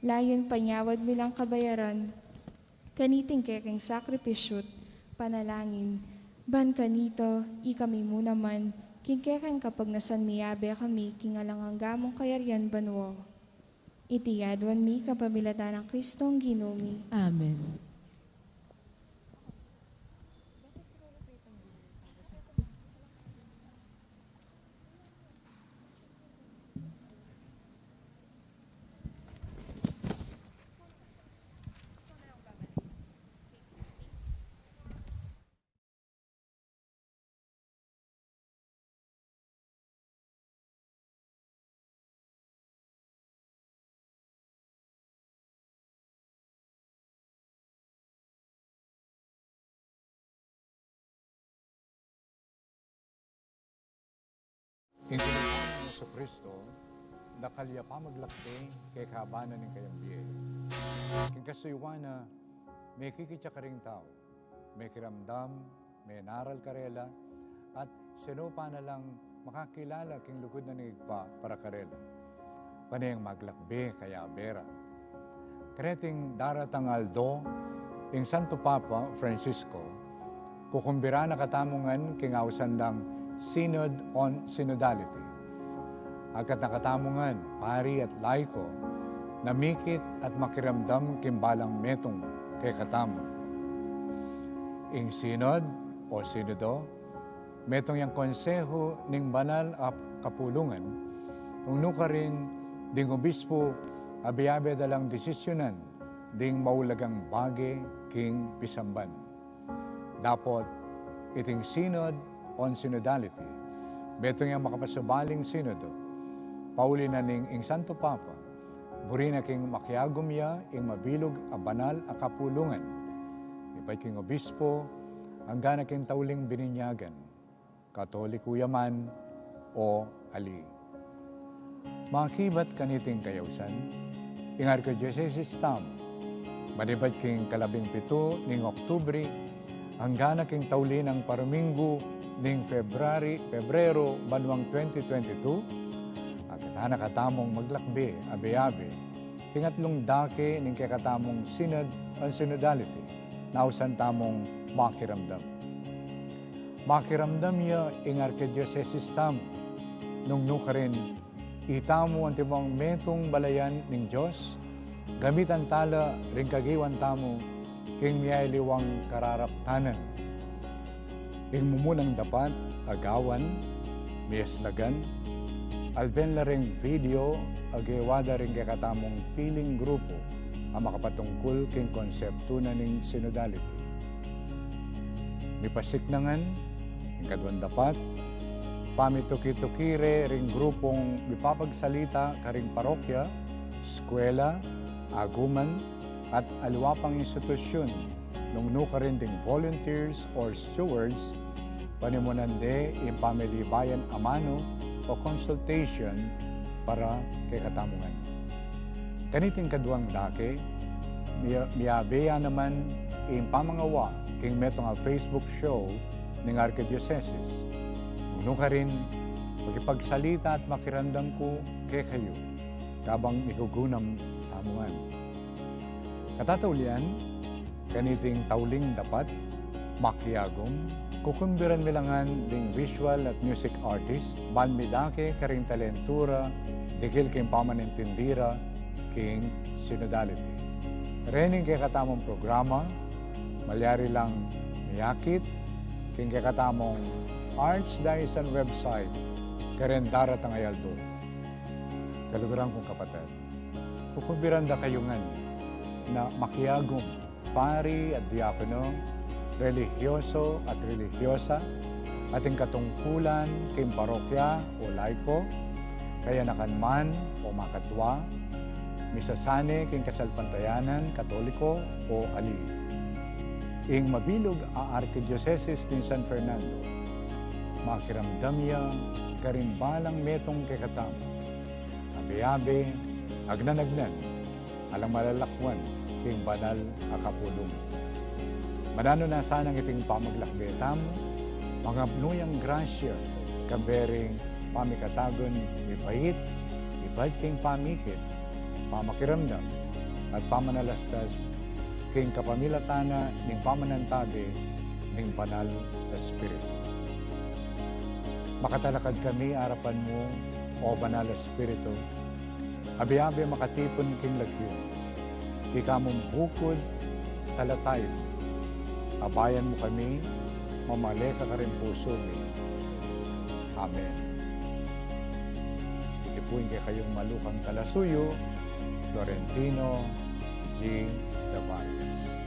layun panyawad mi lang kabayaran kaniting kekeng sakripisyu't panalangin, ban kanita, ikami mu naman, king kekeng kapagnasan miyabe kami king alang angga mung kayarian banua. Iti aduan mi kapamilatan nang Kristong Ginu mi. Amen. Ing Ginu Jesu Kristo, dakal ya pamaglakbe kekaban na ning kayang bie. King kasuyuan na, mekikit ya karing tau, mekiramdam, menaral karela, at sinupa na lang makakilala king lugud na ning Ibpa para karela. Pane yang maglakbe kayabe ra. Kareting daratang aldo, ing Santo Papa Francisco, kukumbiran na katamu ngan king ausan dang Synod on Synodality. Agkat na katamu ngan, pari at laiko, na mikit at makiramdam king balang metung kekatamu. Ing Synod o Sinodo, metung yang konsehu ning banal a kapulungan, nung nukarin ding obispu abe-abe da lang desisyunan ding maulagang bage king pisamban. Dapot iting Synod on Synodality, metung yang makapasubaling sinodo, pauli na ning ing Santo Papa, buri na king makiagum ya ing mabilug a banal a kapulungan, ibat king obispu, angga na king tauling bininyagan, Katoliku ya man o ali. Makibat kaniting kayausan, ing Arkidiosesis tamu, manibat king kalabing pitu ning Oktubri, angga na king tauli nang paruminggu ning February, Pebrero, banuang twenty twenty-two, agkat na katamung maglakbe abe-abe king atlung dake ning kekatamung Synod on Synodality, na ausan tamung makiramdam. Makiramdam ya ing Arkidiosesis tamu, nung nukarin itamu antimong metung balayan ning Dios, gamitan tala ring kagiwan tamu king miyaliwang kararaptanan. Ing mumunang dapat a gawan, miyaslagan, alben la ring video a gewa da ring kekatamung piling grupu a makapatungkul king konseptu na ning synodality. Mipasik na ngan ing kaduang dapat, pamituki-tuki re ring grupung mipapagsalita karing parokya, eskwela, aguman, at aliwa pang institusyun, nung nukarin ding volunteers or stewards, panimunan de ing pamilibayan a manu o consultation para kekatamu ngan. Kaniting kaduang dake, miya-, miyabe ya naman ing pamangawa king metung a Facebook show ning Arkidiosesis. Nung nukarin, makipagsalita at makiramdam ku kekayu kabang migugunam tamu ngan. Katataulian, kaniting tauling dapat, makiagum, kukumbiran mi la ngan ding visual at music artist, ban midake karing talentu ra dikil king pamanintindi ra king synodality. Rening kekatamung programa, malyari lang miyakit king kekatamung Archdiocesan website karing daratang a aldo. Kaluguran kung kapatad, kukumbiran da kayu ngan na makiagum, pari at diakono, relihiyoso at relihiyosa, ating katungkulan king parokya o laiko, kayanakan man o makatwa, misasane king kasalpantayanan Katoliko o ali. Ing mabilug a Arkidiosesis ning San Fernando, makiramdam ya karing balang metung kekatamu, abe-abe, agnan-agnan, alang malalakwan king banal a kapulungan. Mananu na sanang iting pamaglakbe tamu, mangapnu yang grasya, kambe ring pamikatagun mibait, ibat king pamikit, pamakiramdam, at pamanalastas king kapamilatan na ning pamanantabe ning Banal Espiritu. Makatalakad kami arapan mu, O Banal Espiritu, abe-abe makatipun king lagyu, ika mung bukud, talatayud, abayan mu kami, mamale ka karing pusu mi. Amen. Iti pu ing kekayung malukang talasuyu, Florentino G. Davarias.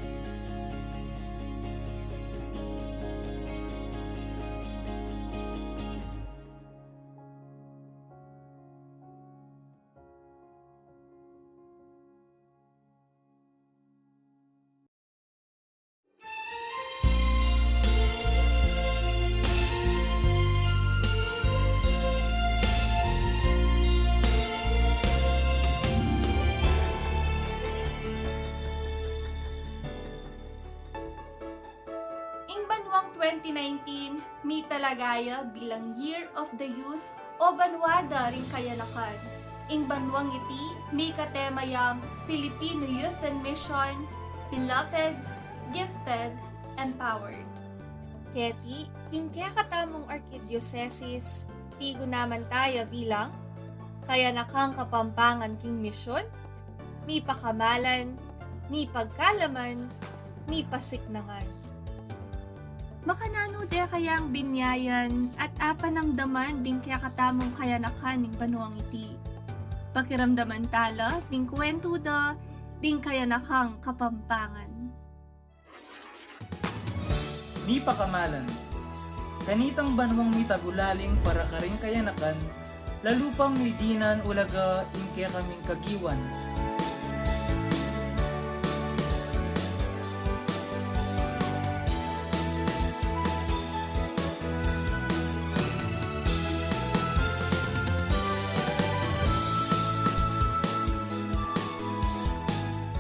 Ing banuang twenty nineteen, mitalaga ya bilang Year of the Youth o Banua da ring Kayanakan. Ing banuang iti, mikatema yang Filipino Youth and Mission, Beloved, Gifted, Empowered. Keti, king kekatamung arkidiosesis, pigunaman taya bilang Kayanakang Kapampangan king Misyun, mipakamalan, mipagkalaman, mipasiknangan. Makananu de kayang binyayan at apanamdaman ding kekatamung kayanakan ning banuang iti? Pakiramdaman tala ding kwentu da ding Kayanakang Kapampangan. Mipakamalan. Kanitang banuang mitagulaling para karing kayanakan, lalu pang midinan ulaga ing kekaming kagiwan.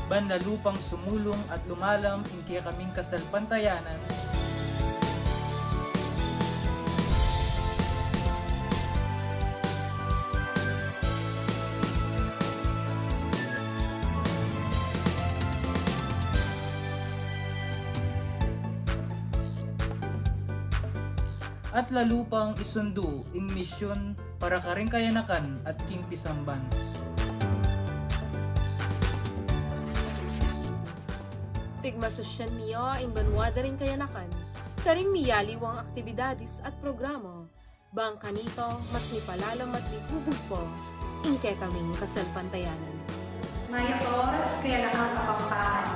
Ban lalu pang sumulung at lumalam ing kekaming kasalpantayanan. At lalu pang isundu ing misyun para karing kayanakan at king pisamban. Pigmasusyan mi ya ing banua da ring kayanakan karing miyaliwang aktibidades at programa, bang kanita mas mipalalam at mihubug pa ing kekaming kasalpantayanan. Mayap a oras, Kayanakang Kapampangan.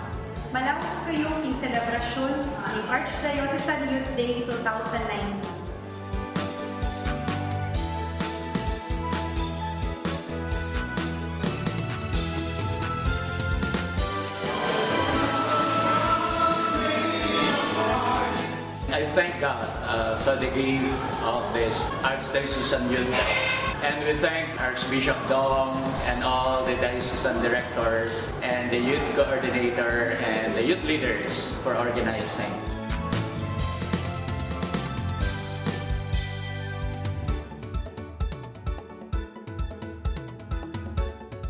Malaus kayu king selebrasyun ning Archdiocesan Youth Day two thousand nineteen. I thank God, uh, for the gift of this Archdiocesan Youth Day. And we thank Archbishop Dong and all the diocesan directors and the youth coordinator and the youth leaders for organizing.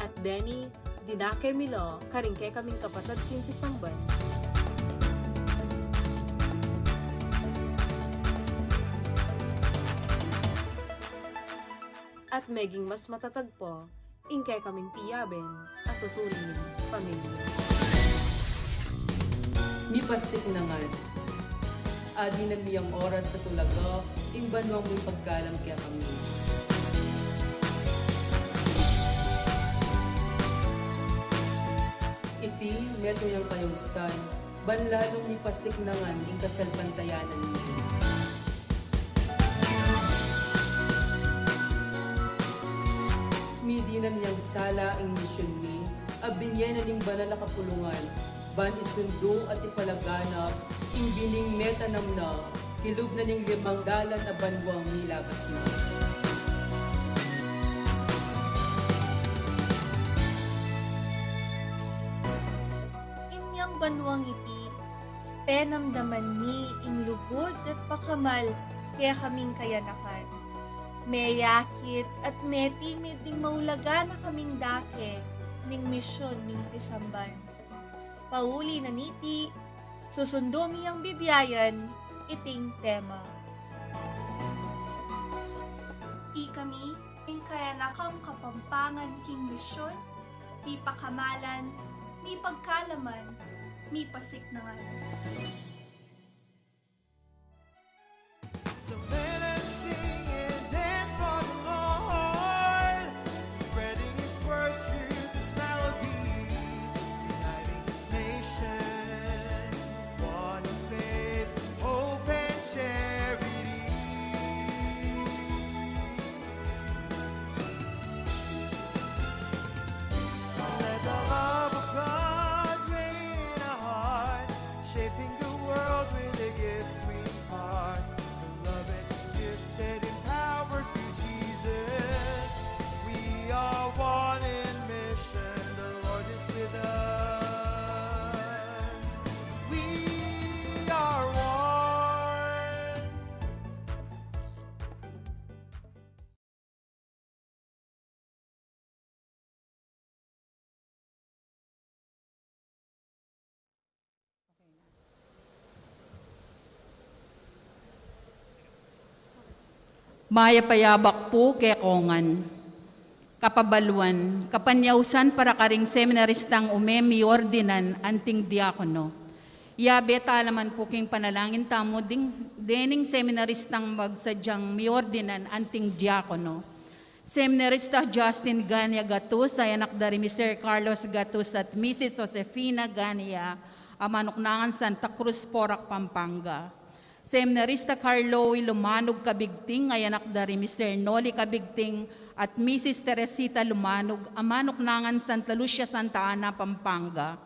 At deni, dinake mi la karing kekaming kapatad king pisamban. At meging mas matatag pa ing kekaming piyaben a tuturing pamilya. Mipasiknangan. Adinan mi yang oras at ulaga ing banuang mipagkalam kekami. Iti metung yang kayausan, ban lalung mipasiknangan ing kasalpantayanan mi. Midinan yang sala ing misyun mi, a binye na ning banal a kapulungan, ban isundu at ipalaganap ing bining metanam na kilub na ning limang dalan a banuang milabas na. Inyang banuang iti, penamdaman mi ing lugud at pakamal kekaming kayanakan. Meyakit at metimid ning maulaga na kaming dake ning misyun ning pisamban. Pauli na niti, susundu mi yang bibiayan iting tema. Ikami, ing kayanakang Kapampangan king misyun, mipakamalan, mipagkalaman, mipasiknangan. So let us sing and dance for the Lord, spreading His words through this melody, uniting this nation, one in faith, hope, and charity. Let the love of God reign in our hearts, shaping the world with the gifts we impart. Beloved, gifted, empowered through Jesus, we are one in mission. The Lord is with us. We are one. Mayap a yabak pu kekongan. Kapabaluan, kapanyausan para karing seminaristang ume miordinan anting diakono. Yabe tala man pu king panalangin tamu ding, dening seminaristang magsadyang miordinan anting diakono. Seminarista Justin Gania Gatus, a anak da ri Mister Carlos Gatus at Missus Josefina Gania, a manuknangan Santa Cruz, Porac, Pampanga. Seminarista Carlo Lumanug Cabigting, a anak da ri Mister Noli Cabigting at Missus Teresita Lumanug, a manuknangan Santa Lucia, Santa Ana, Pampanga.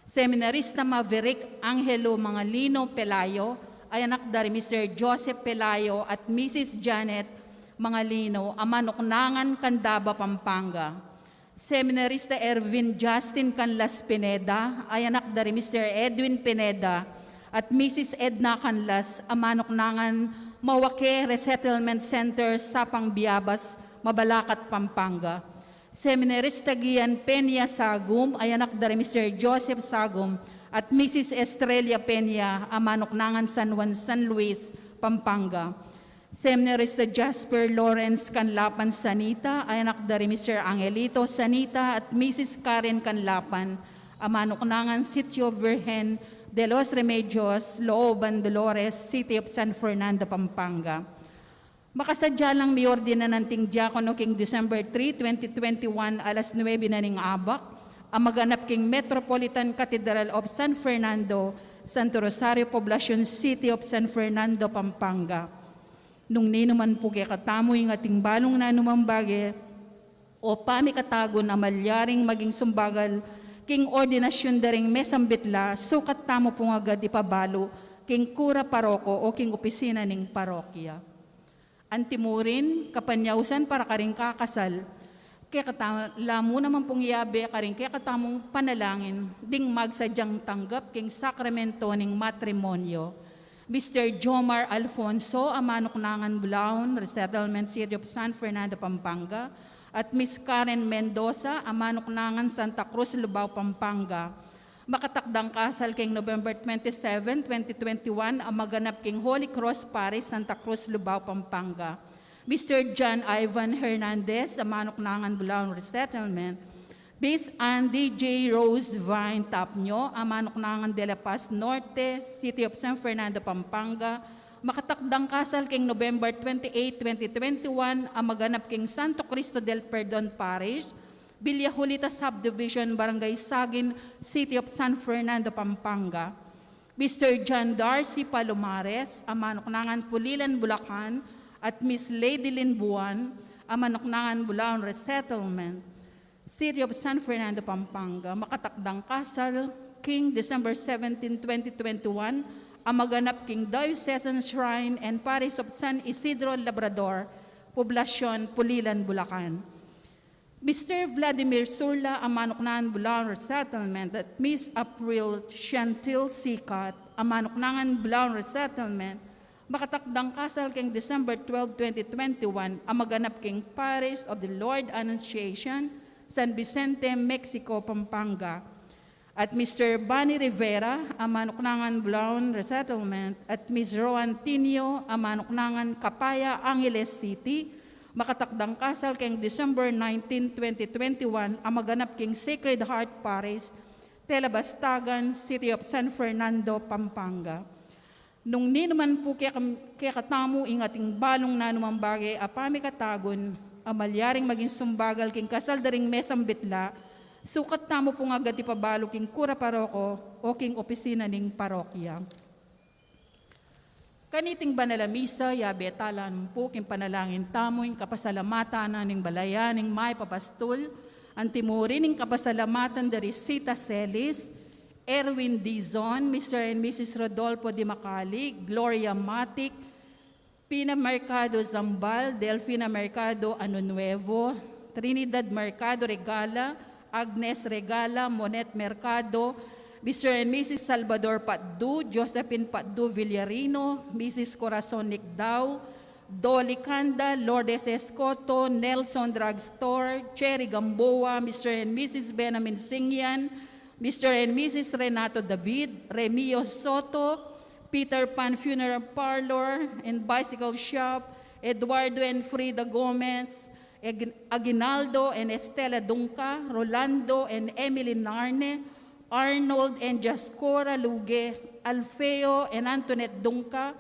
Seminarista Maverick Angelo Mangalino Pelayo, a anak da ri Mister Joseph Pelayo at Missus Janet Mangalino, a manuknangan Candaba, Pampanga. Seminarista Ervin Justin Canlas Pineda, a anak da ri Mister Edwin Pineda at Missus Edna Canlas, a manuknangan Mawake Resettlement Center, Sapang Biabas, Mabalacat, Pampanga. Seminarista Gian Peña Sagum, a anak da ri Mister Joseph Sagum at Missus Estrella Peña, a manuknangan San Juan, San Luis, Pampanga. Seminarista Jasper Lawrence Canlapan Sanita, a anak da ri Mister Angelito Sanita at Missus Karen Canlapan, a manuknangan Sitio Virgen de los Remedios, Looban, Dolores, City of San Fernando, Pampanga. Makasadya lang miordinan anting diakono king December three, twenty twenty-one, alas nuebe na ning abak, a maganap king Metropolitan Cathedral of San Fernando, Santo Rosario Poblacion, City of San Fernando, Pampanga. Nung ninuman pu kekatamu ing ating balung nanumang bage o pamikatagun a malyaring maging sumbagal king ordinasyun da ring mesambit la, sukat tamu pung agad ipabalu king kura paroko o king opisina ning parokya. Antimurin, kapanyausan para karing kakasal, kekatamu naman pung yabe karing kekatamung panalangin ding magsadyang tanggap king sakramento ning matrimonyo. Mister Jomar Alfonso, a manuknangan Bulaon Resettlement, City of San Fernando, Pampanga, at Miss Karen Mendoza, a manuknangan Santa Cruz, Lubao, Pampanga. Makatakdang kasal king November twenty-seven, twenty twenty-one, a maganap king Holy Cross Parish, Santa Cruz, Lubao, Pampanga. Mister John Ivan Hernandez, a manuknangan Bulaon Resettlement. Miss Andy J Rose Vine Tapnyo, a manuknangan De La Paz Norte, City of San Fernando, Pampanga. Makatakdang kasal king November twenty-eight, twenty twenty-one, a maganap king Santo Cristo del Perdon Parish, Villa Julita Subdivision, Barangay Sagin, City of San Fernando, Pampanga. Mister John Darcy Palomares, a manuknangan Pulilan, Bulacan, at Miss Lady Lynn Buan, a manuknangan Bulaon Resettlement, City of San Fernando, Pampanga, makatakdang kasal King, December seventeen, twenty twenty-one, a maganap king Diocesan Shrine and Parish of San Isidro Labrador, Poblacion, Pulilan, Bulacan. Mister Vladimir Surla, a manuknangan Bulaon Resettlement, at Miss April Chantil Sikat, a manuknangan Bulaon Resettlement, makatakdang kasal king December twelve, twenty twenty-one, a maganap king Parish of the Lord Annunciation, San Vicente, Mexico, Pampanga. At Mister Bani Rivera, a manuknangan Bulaon Resettlement, at Miss Roan Tinio, a manuknangan Kapaya, Angeles City, makatakdang kasal king December nineteen, twenty twenty-one, a maganap king Sacred Heart Parish, Tela Bastagan, City of San Fernando, Pampanga. Nung ninuman pu keka-, kekatamu ing ating balung nanumang bage a pamikatagun, a malyaring maging sumbagal king kasal da ring mesang bitla, sukat tamu pung agad ipabalu king kura paroko o king opisina ning parokya. Kaniting banal a misa, yabe tala pu king panalangin tamu ing kapasalamatan na ning balayan ning Mayap a Pastul, anti mu rin ing kapasalamatan da ri Sita Celis, Erwin Dizon, Mister and Missus Rodolfo Di Macali, Gloria Matic, Pina Mercado Zambal, Delfina Mercado Ano Nuevo, Trinidad Mercado Regala, Agnes Regala, Monet Mercado, Mister and Missus Salvador Patdu, Josephine Patdu Villarino, Missus Corazon Nicdao, Dolly Canda, Lourdes Escoto, Nelson Drugstore, Cherry Gamboa, Mister and Missus Benjamin Singyan, Mister and Missus Renato David, Remio Soto, Peter Pan Funeral Parlor and Bicycle Shop, Eduardo and Frida Gomez, Ag-, Aguinaldo and Estela Dunca, Rolando and Emily Narne, Arnold and Jascora Luge, Alfeo and Antoinette Dunca,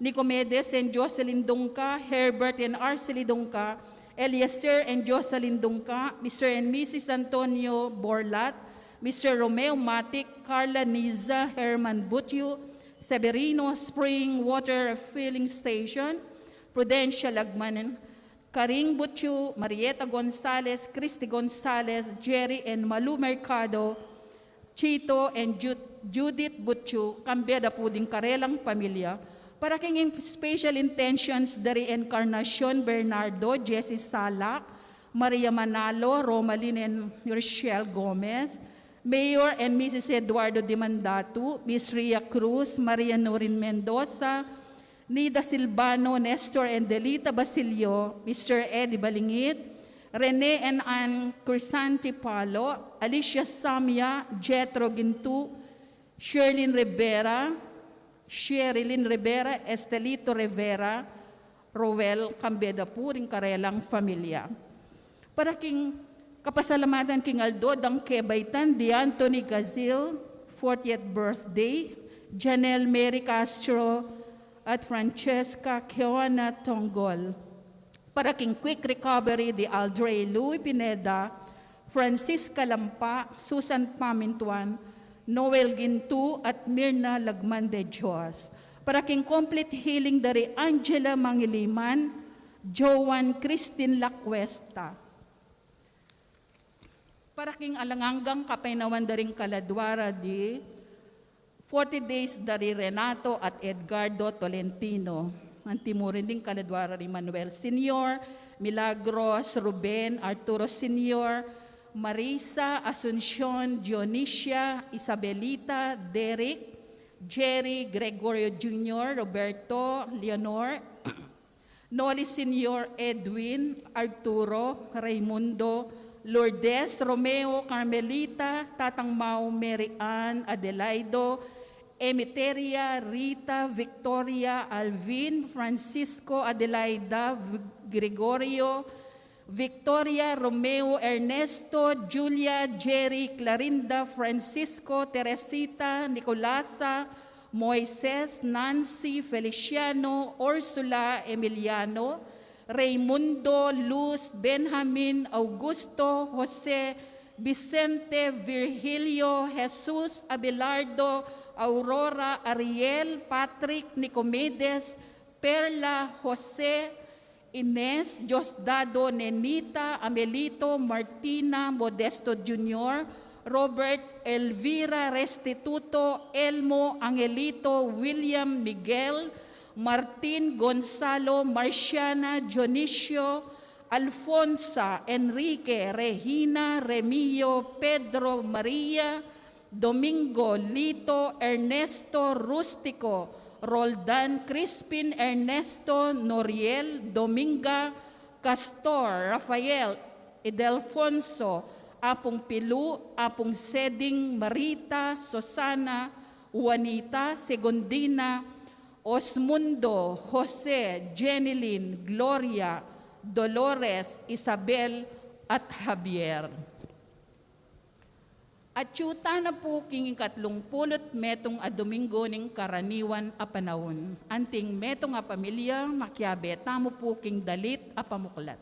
Nicomedes and Jocelyn Dunca, Herbert and Arcely Dunca, Eliezer and Jocelyn Dunca, Mister and Missus Antonio Borlat, Mister Romeo Matic, Carla Niza, Herman Butyu, Severino Spring Water Refilling Station, Prudencia Lagman, Karing Butyu, Marieta Gonzales, Christy Gonzales, Jerry and Malu Mercado, Chito and Ju-, Judith Butyu, kambe da pu ding karelang pamilya. Para king special intentions da ri Encarnacion Bernardo, Jessie Salak, Maria Manalo, Romaline and Rochelle Gomez, Mayor and Missus Eduardo Dimandatu, Miss Ria Cruz, Maria Norin Mendoza, Nida Silvano, Nestor and Delita Basilio, Mister Eddie Balingit, Rene and Ann Crisanti Palo, Alicia Samia, Jethro Gintu, Sherlyn Rivera, Sherilyn Rivera, Estelito Rivera, Roel, kambe da pu ring karelang familia. Para king kapasalamatan king aldo dang kebaitan di Anthony Gazil, fortieth birthday, Janelle Mary Castro, at Francesca Keona Tonggol. Para king quick recovery di Aldrey Louis Pineda, Francisca Lampa, Susan Pamintuan, Noel Gintu, at Mirna Lagman de Dios. Para king complete healing da ri Angela Mangiliman, Joan Christine Lacuesta. Para king alang anggang kapaynawan da ring kaladua ra di forty days da ri Renato at Edgardo Tolentino. Anti mu rin ding kaladua ra ri Manuel Senior, Milagros, Ruben, Arturo Senior, Marisa, Asuncion, Dionisia, Isabelita, Derek, Jerry, Gregorio Junior, Roberto, Leonor, Noli Senior, Edwin, Arturo, Raimundo, Lourdes, Romeo, Carmelita, Tatang Mau, Mary Ann, Adelaido, Emeteria, Rita, Victoria, Alvin, Francisco, Adelaida, V-, Gregorio, Victoria, Romeo, Ernesto, Julia, Jerry, Clarinda, Francisco, Teresita, Nicolasa, Moises, Nancy, Feliciano, Ursula, Emiliano, Raimundo, Luz, Benjamin, Augusto, Jose, Vicente, Virgilio, Jesus, Abelardo, Aurora, Ariel, Patrick, Nicomedes, Perla, Jose, Ines, Diosdado, Nenita, Amelito, Martina, Modesto Junior, Robert, Elvira Restituto, Elmo, Angelito, William, Miguel, Martin, Gonzalo, Marciana, Dionisio, Alfonsa, Enrique, Regina, Remio, Pedro, Maria, Domingo, Lito, Ernesto, Rustico, Roldan, Crispin, Ernesto, Noriel, Dominga, Castor, Rafael, Idelfonso, Apung Pilu, Apung Seding, Marita, Susana, Juanita, Segundina, Osmundo, Jose, Jenilyn, Gloria, Dolores, Isabel, at Javier. Atyu tana pu king ikatlung pulu't metung a Domingo ning karaniwan a panaun. Anting metung a pamilya, makiabe tamu pu king dalit a pamuklat.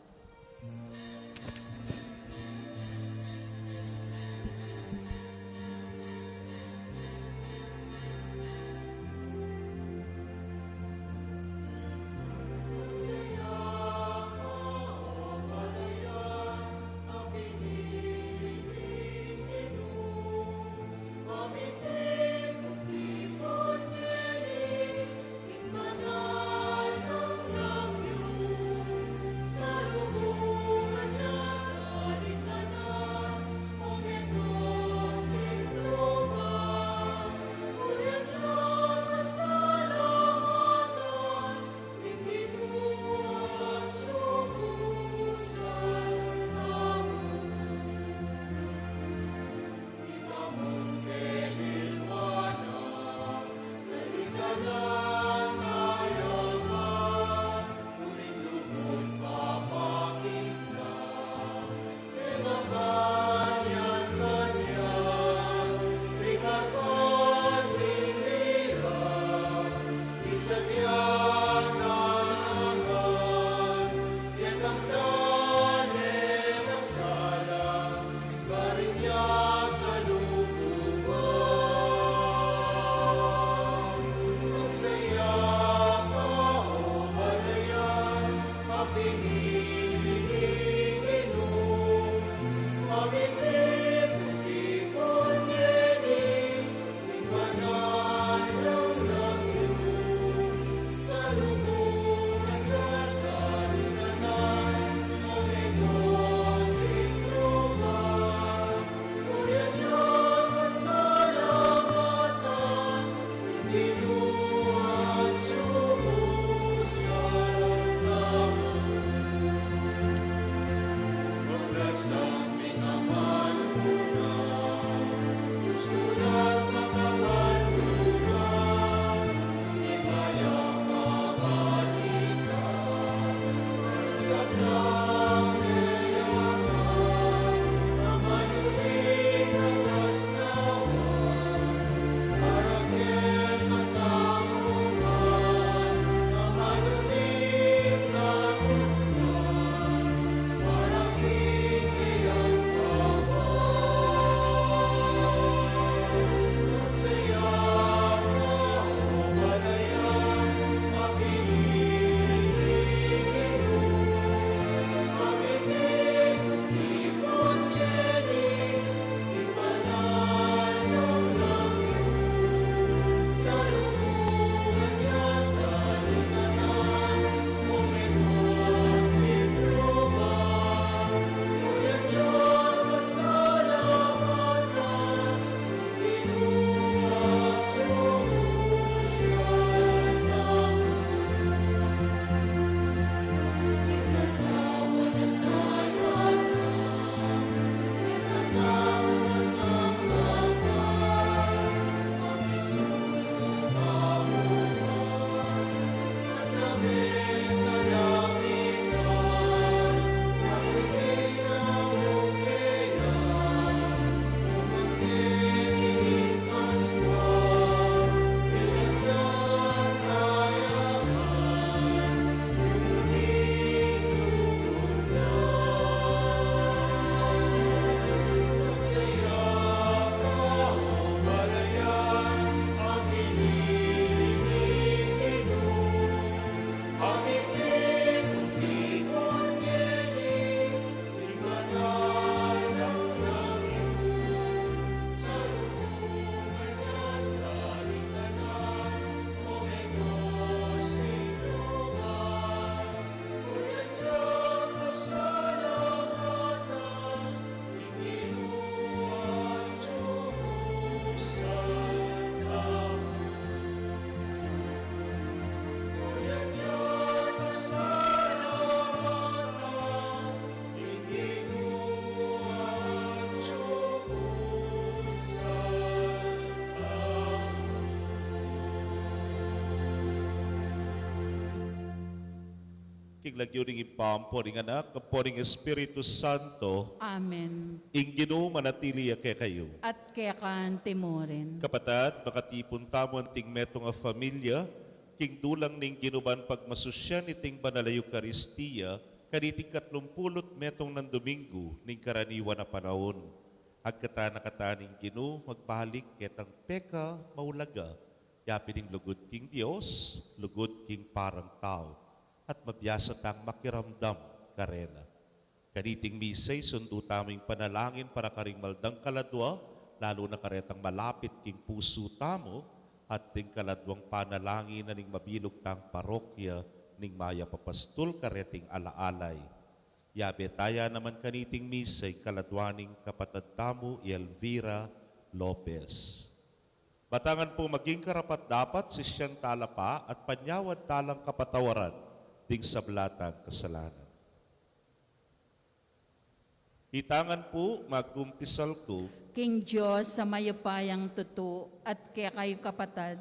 King lagyu ning Ibpa, ampo ning Anak, ampo ning Espiritu Santo. Amen. Ing Ginu manatili ya kekayu. At keka anti mu rin. Kapatad, makatipun tamu anting metung a familia king dulang ning Ginu ban pagmasusyan iting banal a Eukaristia kaniting katlumpulu't metung nang Dominggu ning karaniwan a panaun. Agkatan na kata ning Ginu magbalik ketang pekamaulaga, yapin ing lugud king Dios, lugud king parang tau, at mabiasa tang makiramdam karela. Kaniting misa, isundu tamu ing panalangin para karing maldang kaladua, lalu na karetang malapit king pusu tamu, at ding kaladuang panalangin na ning mabilug tang parokya ning Mayap a Pastul kareting alaalay. Yabe ta ya naman kaniting misa ing kaladua ning kapatad tamu, i Elvira Lopez. Batangan pu maging karapat-dapat, sisian tala pa at panyawad talang kapatawaran ding sabla tang kasalanan. Itangan pu, magkumpisal ku. King Dios a mayupayang tutu, at kekayu kapatad,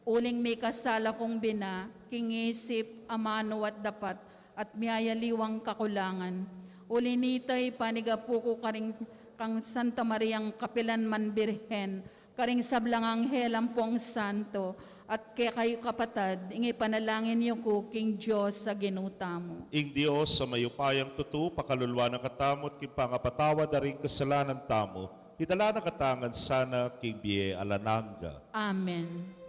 uling mikasala kung bina, king isip, amanu at dapat, at miyayaliwang kakulangan. Uli nita, ipanigapu ku karing kang Santa Mariang kapilan man Birhen, karing sablang anghel ampong santo, at kekayu kapatad, ing ipanalangin yu ku king Dios a Ginu tamu. Ing Dios a mayupayang tutu, pakaluluan na katamu at king pangapatawad da ring kasalanan tamu, idala na katamu ngan sana king bie alang angga. Amen.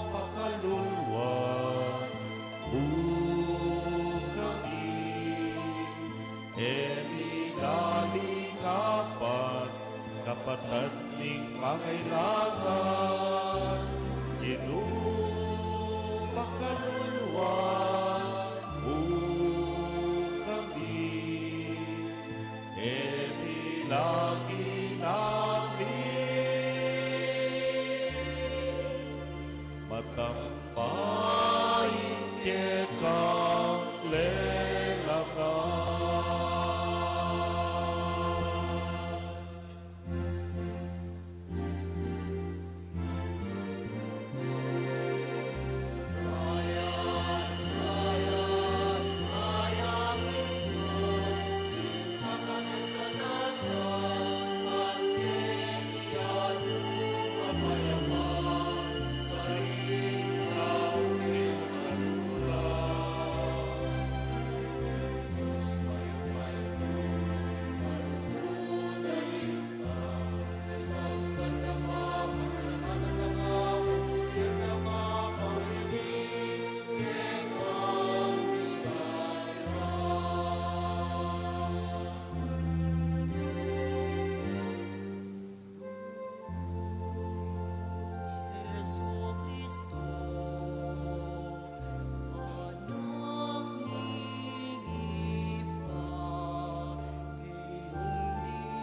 Pakaluluan mu kami, e mi dalingapan, kapatad ming mangailangan, Ginu, pakaluluan mu kami, e mi lagi namin matampa ing kekang lelangan.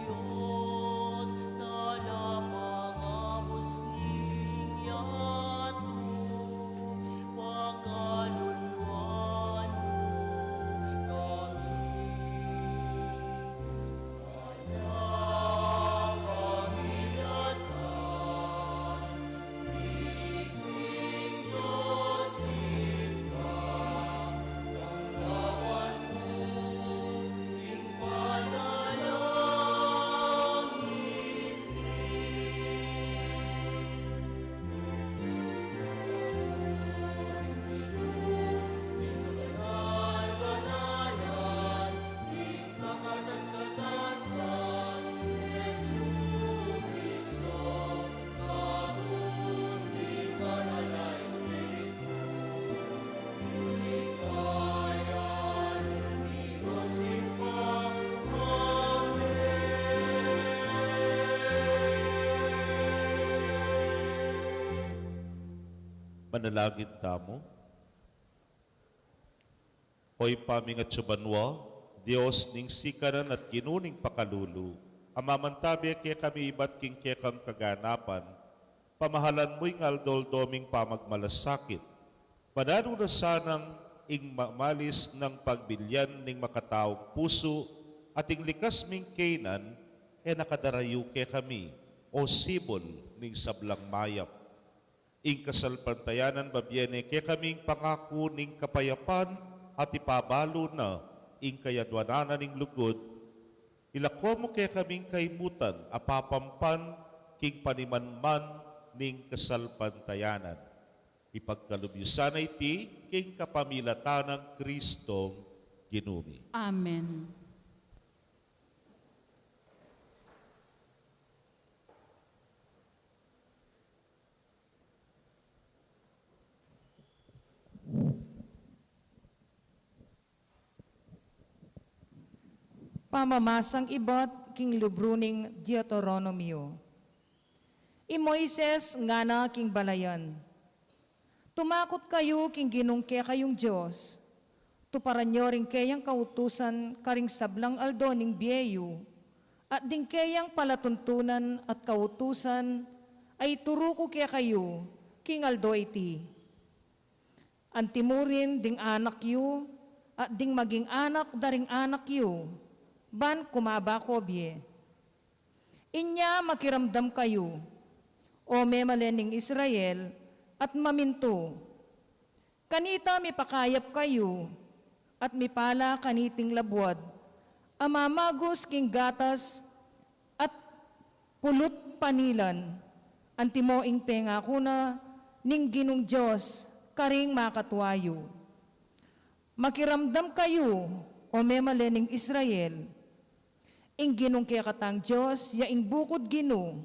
Dios, talapangabus ning yatu, pakaluluan mu kami. Anak kami yata, Manalangin tamu. O Ibpa mi atsu banua, Dios ning sikanan at Ginu ning pakalulu, a mamantabe kekami ibat king kekang kaganapan, pamahalan mu ing aldo-aldo ming pamagmalasakit. Padanu na sanang ing mamalis nang pagbilyan ning makataung pusu at ing likas ming kaynan, e na kadarayu kekami, o sibul ning sablang mayap. Ing kasalpantayanan babie ne kekami ing pangaku ning kapayapan at ipabalu na ing kayadwanan na ning lugud, ilako mu kekaming kaimutan a papampan king panimanman ning kasalpantayanan. Ipagkalub yu sana iti king kapamilatan nang Kristong Ginu mi. Amen. Pamamasang ibat king libru ning Deuteronomio. I Moises ngana king balayan, "Tumakut kayu king Ginung kekayung Dios, tuparan yu ring keyang kautusan karing sablang aldo ning bie yu, at ding keyang palatuntunan at kautusan a ituru ku kekayu king aldo iti. Antimurin ding anak yu, at ding maging anak da ring anak yu, ban kumaba ko bie. Inya makiramdam kayu, o memalen ning Israel, at mamintu. Kanita mipakayap kayu, at mipala kaniting labuad a mamagus king gatas at pulut panilan, antimo ing pengaku na ning Ginung Dios karing makatua yu. Makiramdam kayu, o memalen ning Israel, ing Ginung kekatang Dios ya ing bukud Ginu,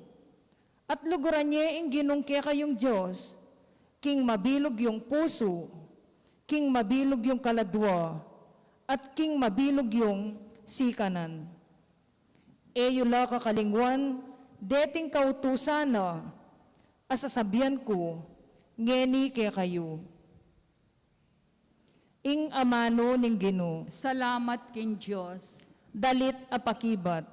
at luguran ye ing Ginung kekayung Dios king mabilug yung pusu, king mabilug yung kaladua, at king mabilug yung sikanan. E yu la kakalingwan deting kautusan na a sasabian ku ngeni kekayu." Ing amanu ning Ginu. Salamat king Dios. Dalit a pakibat.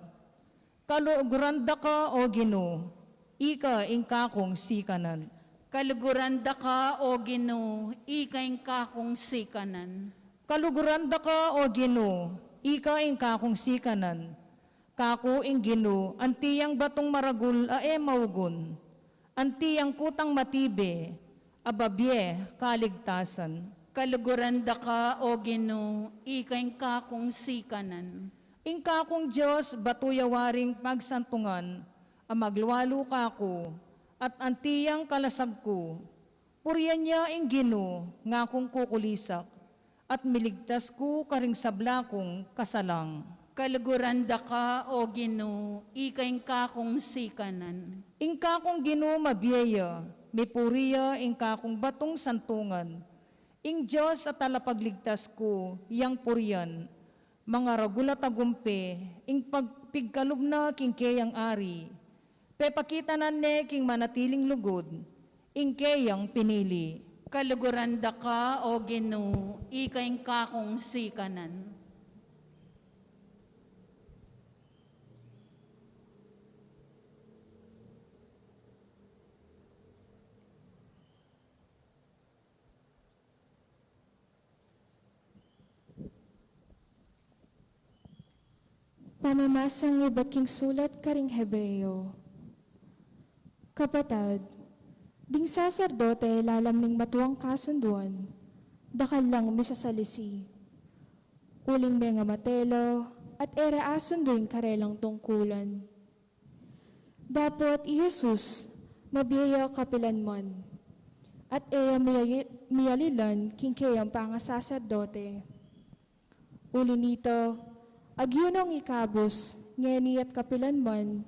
Kaluguran da ka, o Ginu, ika ing kakung sikanan. Kaluguran da ka, o Ginu, ika ing kakung sikanan. Kaluguran da ka, o Ginu, ika ing kakung sikanan. Kaku ing Ginu, anti yang batung maragul a e maugun, anti yang kutang matibe a babie kaligtasan. Kaluguran da ka, o Ginu, ika ing kakung sikanan. Ing kakung Dios, batu ya waring pagsantungan a maglualu kaku, at anti yang kalasag ku. Purian ya ing Ginu, ngakung kukulisak, at miligtas ku karing sabla kung kasalang. Kaluguran da ka, o Ginu, ika ing kakung sikanan. Ing kakung Ginu mabie ya, mipuri ya ing kakung batung santungan. Ing Dios a talapagligtas ku, yang purian. Mangaragul a tagumpe ing pag-, pigkalub na king keyang ari. Pepakitanan ne king manatiling lugud ing keyang pinili. Kaluguran da ka, o Ginu, ika ing kakung sikanan. Pamamasang ibat king sulat karing Hebreo. Kapatad, ding saserdote lalam ning matuang kasunduan, dakal lang misasalisi. Uling mengamatelo at e ra asundu ing karelang tungkulan. Dapot i Jesus, mabie ya kapilan man, at e ya miya-, miyalilan king keyang pangasaserdote. Uli nito, agyunong ikabus, ngeni at kapilan man,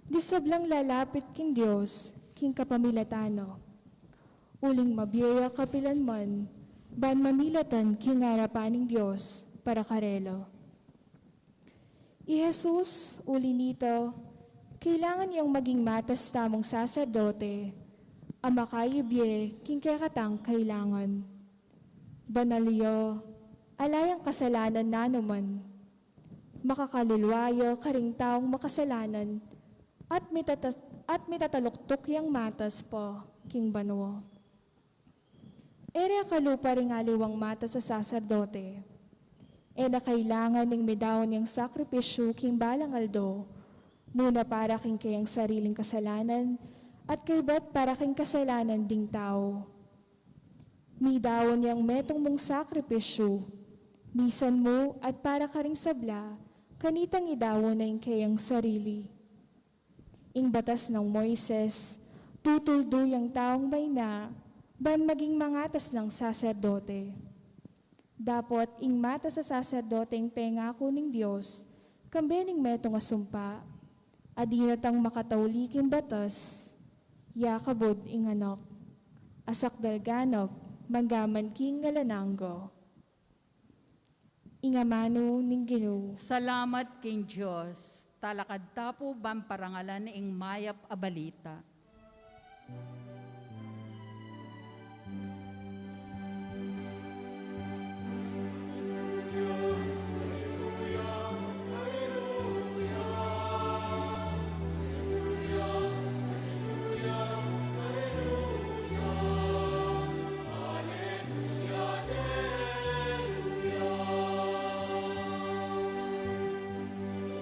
ding sablang lalapit king Dios, king kapamilatan na. Uling mabie ya kapilan man, ban mamilatan king arapan ning Dios para karela. I Jesus, uli nito, kailangan yang maging matas tamung saserdote, a makaibie king kekatang kailangan. Banal ya, Ala yang kasalanan nanuman. Makakalulwa ya karing taung makasalanan, at mitata-, at mitataluktuk yang matas pa king banua. E re akalupa ring aliwang matas a saserdote. E na kailangan ning midaun yang sakripisyu king balang aldo, nune para king kayang sariling kasalanan, at kaybat para king kasalanan ding tau. Midaun yang metung mung sakripisyu, misan mu at para karing sabla, kanitang idaun na ing kayang sarili. Ing batas nang Moises, tutuldu yang taung mayna, ban maging mangatas nang saserdote. Dapot ing matas a saserdote ing pengaku ning Dios, kambe ning metung a sumpa, a dinatang makatauli king batas, ya kabud ing anak. Asakdal ganap, manggaman king alang angga. Ing amanu ning Ginu. Salamat king Dios. Talakad ta pu ban parangalan ing mayap a balita.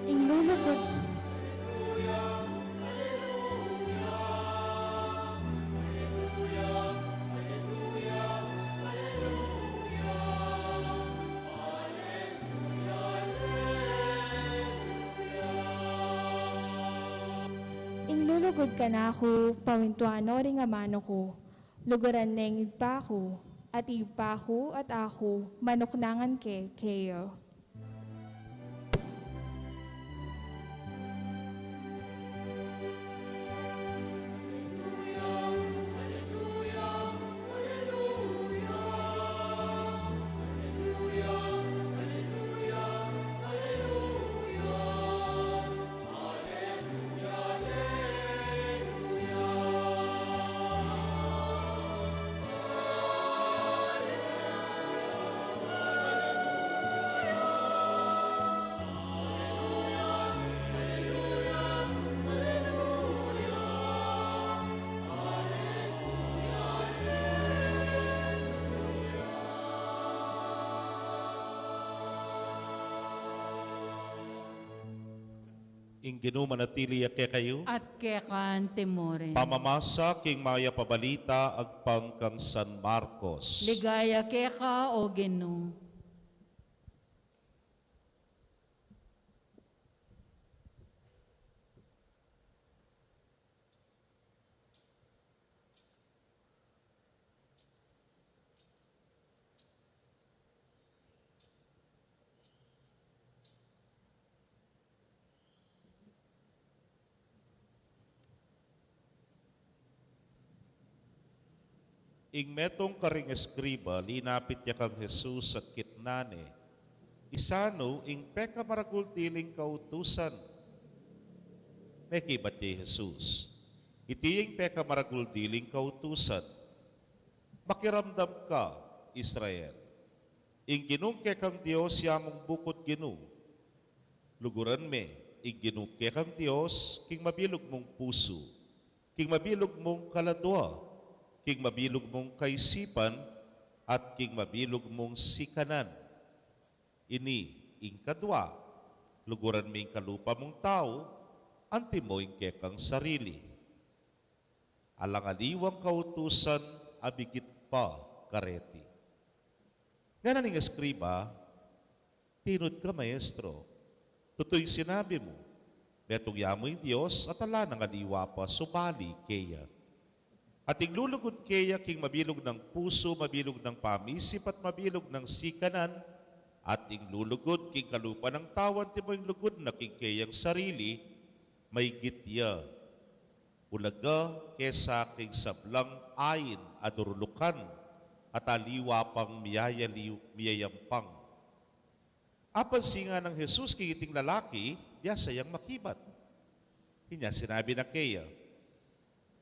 Ing lulugud. Ing lulugud kanaku, pamintuan no ring amanu ku, luguran ne ing Ibpa ku, at ing Ibpa ku at aku, manuknangan ke keya. Ing Ginu manatili ya kekayu. At keka naman. Pamamasa king mayap a balita agpang kang San Marcos. Ligaya keka, o Ginu. Ing metung karing eskriba, linapit ya kang Jesus at kitnan ne, "Isanu ing pekamaragul diling kautusan?" Mekibat ya i Jesus, "Iti ing pekamaragul diling kautusan: Makiramdam ka, Israel, ing Ginung kekang Dios ya mung bukut Ginu. Luguran me ing Ginung kekang Dios king mabilug mung pusu, king mabilug mung kaladua, king mabilug mung kaisipan, at king mabilug mung sikanan. Ini ing kadua, luguran me ing kalupa mung tau, antimo ing kekang sarili." Alang aliwang kautusan a migit pa kareti. Ngana ning eskriba, "Tinud ka, Maestro. Tutu ing sinabi mu. Metung ya mu ing Dios at ala nang aliwa pa subali keya. At ing lulugud keya king mabilug nang pusu, mabilug nang pamisip, at mabilug nang sikanan, at ing lulugud king kalupa nang tau antimo ing lugud na king keyang sarili, maigit ya, ulaga kesa king sablang ain a durulukan, at aliwa pang miyayaliw, miyayampang." Apansin nang Jesus king iting lalaki, biasa yang makibat. Inya sinabi na keya,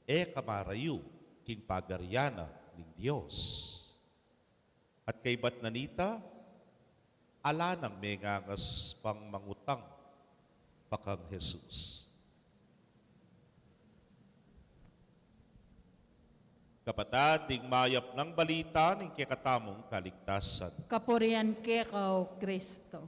"E ka marayu king pagarian ning Dios." At kaybat na nita, Ala nang mengangas pang mangutang pa kang Jesus. Kapatad, ing mayap nang balita ning kekatamung kaligtasan. Kapurian keka, O Kristo.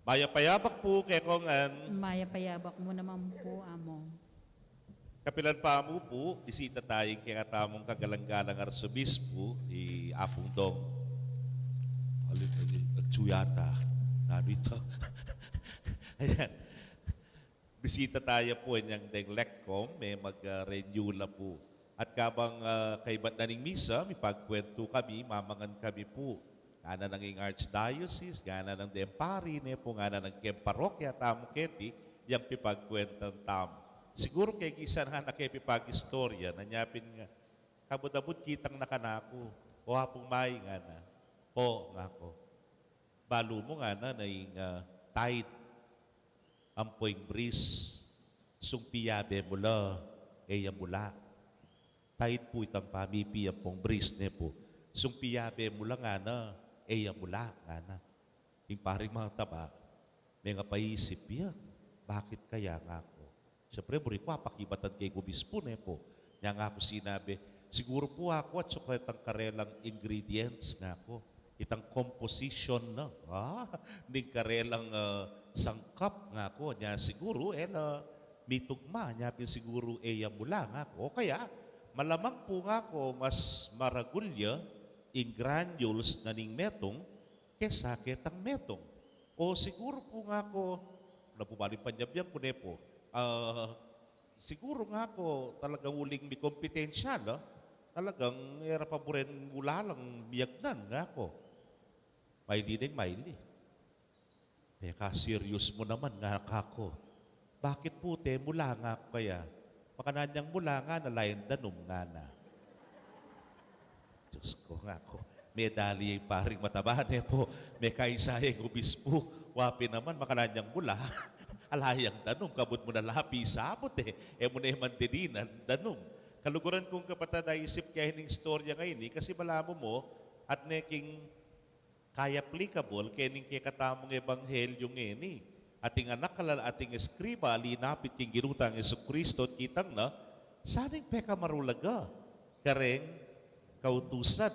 Mayap a yabak pu kekongan. Mayap a yabak mu naman pu, Among. Kapilan pa mu pu, bisita taya ing kekatamung kagalang-galang Arsobispo, i Apung Dong. Alit, alit, alit, yata. Nanu ita? Ayan. Bisita taya pu, inyang deng LECCOM, me mag, ah, renew la pu. At kabang, ah, kaybat na ning misa, mipagkwentu kami, mamangan kami pu. Ngana nang ing Archdiocese, ngana nang deng pari, ne pu, ngana nang keng parokya tamu keti, yang pipagkwentan tamu. Siguru keng isa na na ke pipag-istorya, na nya pin nga, kabud-abud kitang na kanaku, "O Apung May," ngana. "Po," ngaku. "Balu mu," ngana, "na ing, ah, tithe ampo ing bris, sung piyabe mu la, e ya mula. Tithe pu itang pamipi ampong bris, ne pu. Sung piyabe mu la," ngana, "e ya mula," ngana. Ing paring mangataba, mengapaisip ya, "Bakit kaya?" ngaku. Siyempre, buri ku apakibatan keng obispo, ne pu. Nya ngaku sinabi, "Siguru pu," aku, "atsu ketang karelang ingredients," ngaku, "itang composition na, ah, ning karelang, ah, sangkap," ngaku. "Nya siguru, e la mitugma, nya pin siguru e ya mula," ngaku. "O kaya, malamang pu," ngaku, "mas maragul ya ing granules na ning metung kesa ketang metung." "O siguru pu," ngaku, na pu bali panyabyan ku, ne pu. "Ah, siguru," ngaku, "talagang uling mikompetensya la, talagang e ra paburen mula lang miyagnan," ngaku. Maili deng maili. "Peka serious mu naman," nga kaku. "Bakit pu te mula?" ngaku. "Kaya makanyan yang mula," ngana, "ala yang danum," ngana. Diyos ko, ngaku. Medali ya ing paring mataba, ne pu. Mekaisa ya ing obispo. Wa pin naman, "Makanyan yang mula, ala yang danum, kabud mu na la pisabut e. E mu ne man didinan danum." Kaluguran kung kapatad, aisip ke ning istorya ngeni, kasi balamu mu, at ne king kaya applicable kening kekatamung ebanghelyu ngeni. Ating anak a lal-, ating eskriba, linapit king Ginu tang Jesucristo, kitang na, sana ing pekamarulaga kareng kautusan.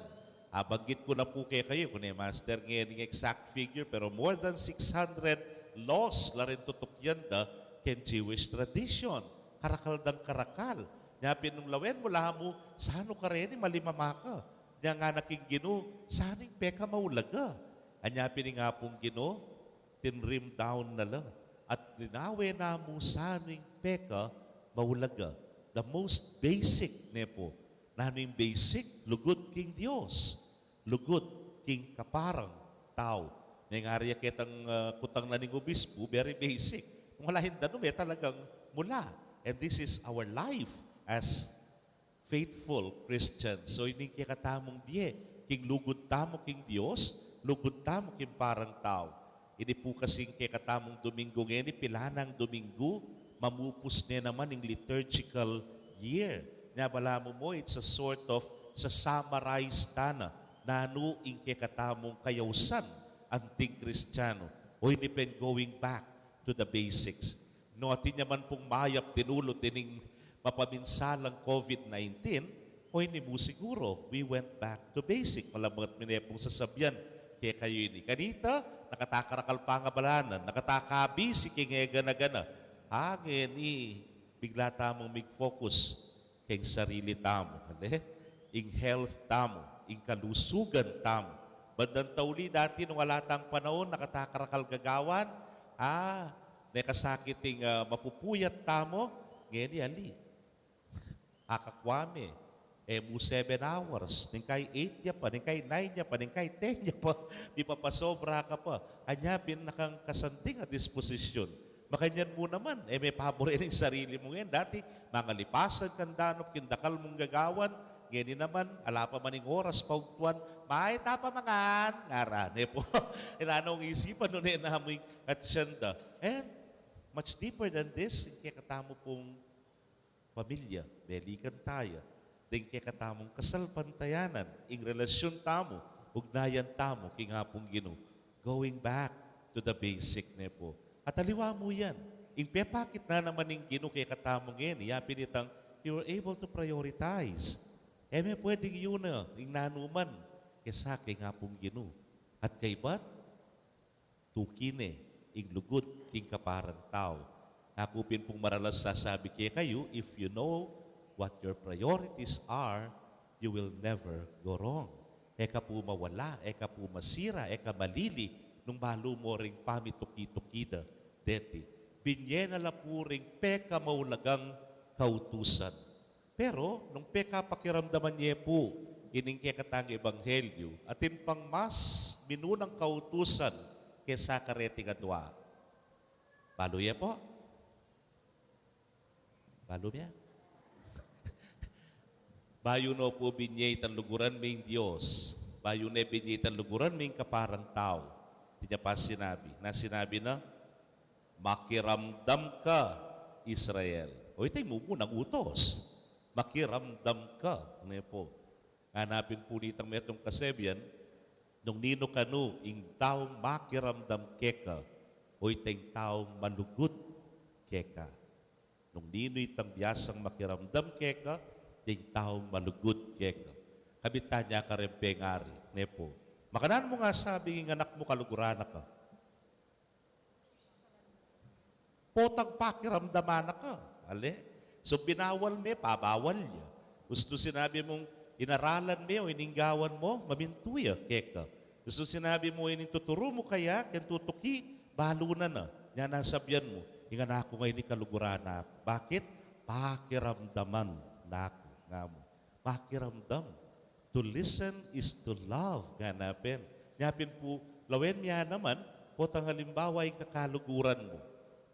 Abanggit ku na pu kekayu, ku ne master ngening exact figure, pero more than six hundred laws la ring tutukyan da keng Jewish tradition. Karakal dang karakal. Nya pin nung lawen mu la mu, sanu kareni malimamaka. Nya ngana king Ginu, sana ing pekamaulaga. Anya pin ing Apung Ginu, tinrim down na la. At linawe na mu sanu ing pekamaulaga. The most basic, ne pu. Nanu ing basic? Lugud king Dios. Lugud king kaparang tau. Neng ari ya ketang, ah, kutang na ning obispo, very basic. Kung ala yang danum, e talagang mula. And this is our life as faithful Christians. So, ining kekatamung bie, king lugud tamu king Dios, lugud tamu king parang tau. Ini pu kasing kekatamung Dominggu ngeni, pilanang Dominggu, mamupus ne naman ing liturgical year. Nya balamu mu, it's a sort of sa-summarize ta na nanu ing kekatamung kayausan anting Kristiyanu. O ini pin, going back to the basics. No, atin ya man pung mayap tinulut ining mapaminsalang COVID nineteen, o ini mu siguru, we went back to basic. Malamat mi ne pung sasabian kekayu ini. Kanita, nakatakarakal pangabalanan, nakatakabisi king egana-gana. Ngeni, bigla tamung mig-focus keng sarili tamu, ale? Ing health tamu, ing kalusugan tamu. Bandang tauli dati nung ala tang panaun, nakatakarakal gagawan, ah, ne kasakit ing, ah, mapupuyat tamu, ngeni ali. Akakua me, e mu seven hours, ningkai eight ya pa, ningkai nine ya pa, ningkai ten ya pa, mipapasobra ka pa. Anya pin na kang kasanting a disposisyon. Makanyan mu naman, e me pabore ning sarili mu ngan. Dati, mangalipasan kang danup king dakal mung gagawan, ngeni naman, ala pa man ing oras paugtuan, "May, ta pa mangan," ngara, ne pu. Ala nang isipan, nune na mu ing atsenda. And, much deeper than this, ing kekatamu pung pamilya, belikan taya, deng kekatamung kasalpantayanan, ing relasyun tamu, ugnayan tamu king Apung Ginu. Going back to the basic, ne pu. At aliwa mu yan, ing pepakit na naman ning Ginu kekatamu ngeni, yapin itang you were able to prioritize. E me pwedeng yu na ing nanuman kesa king Apung Ginu. At kaybat, tuki ne ing lugud king kaparang tau. Aku pin pung maralas sasabi kekayu, if you know what your priorities are, you will never go wrong. E ka pu mawala, e ka pu masira, e ka malili nung balu mo ring pamituki-tuki da deti. Binye na la pu ring pekamaulagang kautusan. Pero nung pekapakiramdaman ye pu ining kekatang ebanghelyu, atin pang mas minunang kautusan kesa kareting adwa. Balu ye pu? Balu ye? Bayu no pu binye itang luguran me ing Dios, bayu ne binye itang luguran me ing kaparang tau, atin ya pa sinabi. Na sinabi na, "Makiramdam ka, Israel." O, ita ing mumunang utos. "Makiramdam ka," ne pu. Ngana pin pu nitang metung kasebian, nung ninu kanu ing taung makiramdam keka, o ita ing taung malugud keka. Nung ninu itang biasang makiramdam keka, ita ing taung malugud keka. Kabit tanya kareng pengari, ne pu. Makananu mu nga sabing ing anak mu kaluguran na ka? Potang pakiramdaman na ka, ale? So, binawal me, pabawal ya. Ustu sinabi mung inaralan me o ininggawan mu, mamintu ya keka. Ustu sinabi mu ining tuturu mu kaya, keng tutuki, balu na na. Nya nang sabian mu, ing anak ku ngeni kaluguran na ku. Bakit? Pakiramdaman na ku, nga mu. Pakiramdam. To listen is to love, ngana pin. Nya pin pu, lawen mi ya naman, potang halimbawa ing kakaluguran mu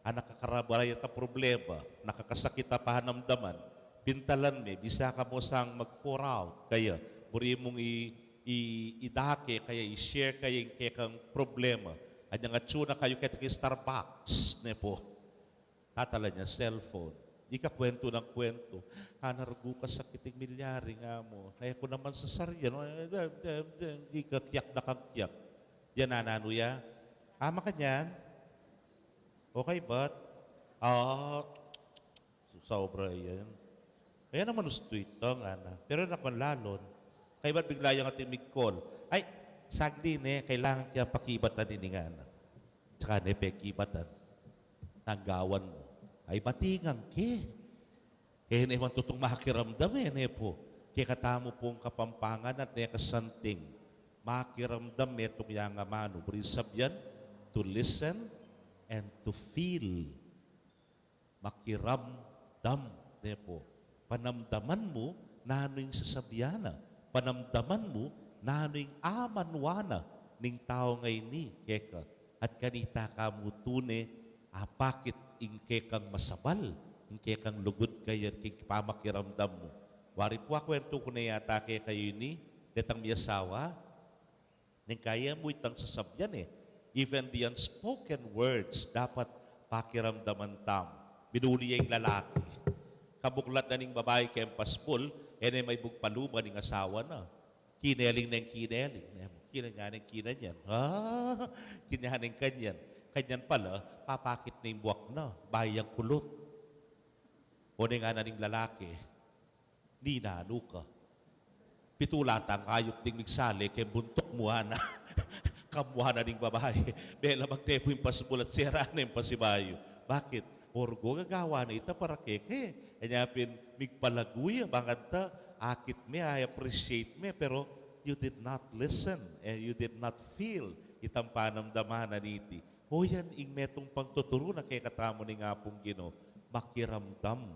a nakakarabarayat a problema, nakakasakit a panamdaman, pintalan me, bisa ka mu sang mag-pour out, kaya buri mung i, i, idake, kaya i-share kaya ing kekang problema. Anyang atsu na kayu keti king Starbucks, ne pu. Tatalan ya cellphone. Ika kwentu nang kwentu. Ana, rugu kasakit ing milyari, nga mu. E ku naman sasaryan. Ika kiyak na kang kiyak. Yan, nananu ya? Ama ka nyan? Okay, but, ah, sobra yan. Kaya naman ustu ita, ngana. Pero anak man lalon. Kaybat bigla yang atin mig-call. Ay, saglit ne, kailangan ke yang pakibatan ini, ngana. Saka ne pekibatan. Nanggawan mu. Ay, batingan ke. E ne man tutung makiramdam e, ne pu. Kekatamu pung Kapampangan at ne kasanting. Makiramdam metung yang amanu. Buri sabyan, to listen and to feel. Makiramdam, ne pu. Panamdaman mu nanu ing sasabian na. Panamdaman mu nanu ing amanuan na ning tau ngeni keka. At kanita ka mu tune apakit ing kekang masabal, ing kekang lugud kaya king pamakiramdam mu. Wari pu, akwentu ku ne yata kekayu ini, detang miyasawa, neng kaya mu itang sasabian e. Even the unspoken words, dapat pakiramdaman tamu. Binuli ya ing lalaki. Kabuklat na ning babai keng pasbul, e ne maibug paluban ing asawa na. Kineling neng kineling. Kinan ya neng kinan yan. Ha? Kinan ya neng kanyan. Kanyan pala, papakit ne ing buak na. Bayu yang kulut. O ne ngana ning lalaki, ninanu ka? Pitula tang ayup ding migsali keng buntuk mu, ngana. Kamua na ning babai. Bela magtepu ing pasbul at sera ne ing pasibayu. Bakit? Orgo gagawan na ita para keke. Anya pin migpalagu ya, bang kanta akit me, a-appreciate me, pero you did not listen and you did not feel itang panamdaman na niti. O yan ing metung pang tuturu na kekatamu ning Apung Ginu, makiramdam.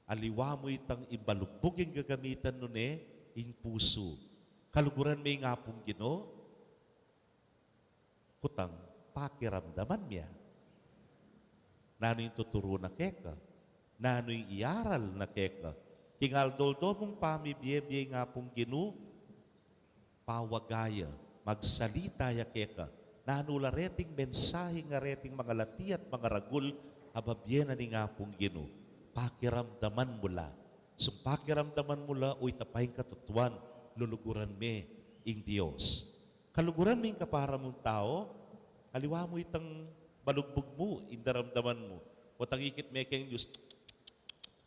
Aliwa mu itang ibalugbug ing gagamitan nu ne ing pusu. Kaluguran me ing Apung Ginu, kutang pakiramdaman me ya. Nanu ing tuturu na keka? Nanu ing iaral na keka? King aldo-aldo mung pamibie-bie ing Apung Ginu, pawaga ya, magsalita ya keka. Nanu la reting mensahe a reting mangalati at mangaragul a babie na ning Apung Ginu? Pakiramdaman mu la. Sung pakiramdaman mu la, o ita pa ing katutuan, luluguran me ing Dios. Kaluguran me ing kapara mung tau, aliwa mu itang balugbug mu, ing daramdaman mu. Potang ikit me keng news,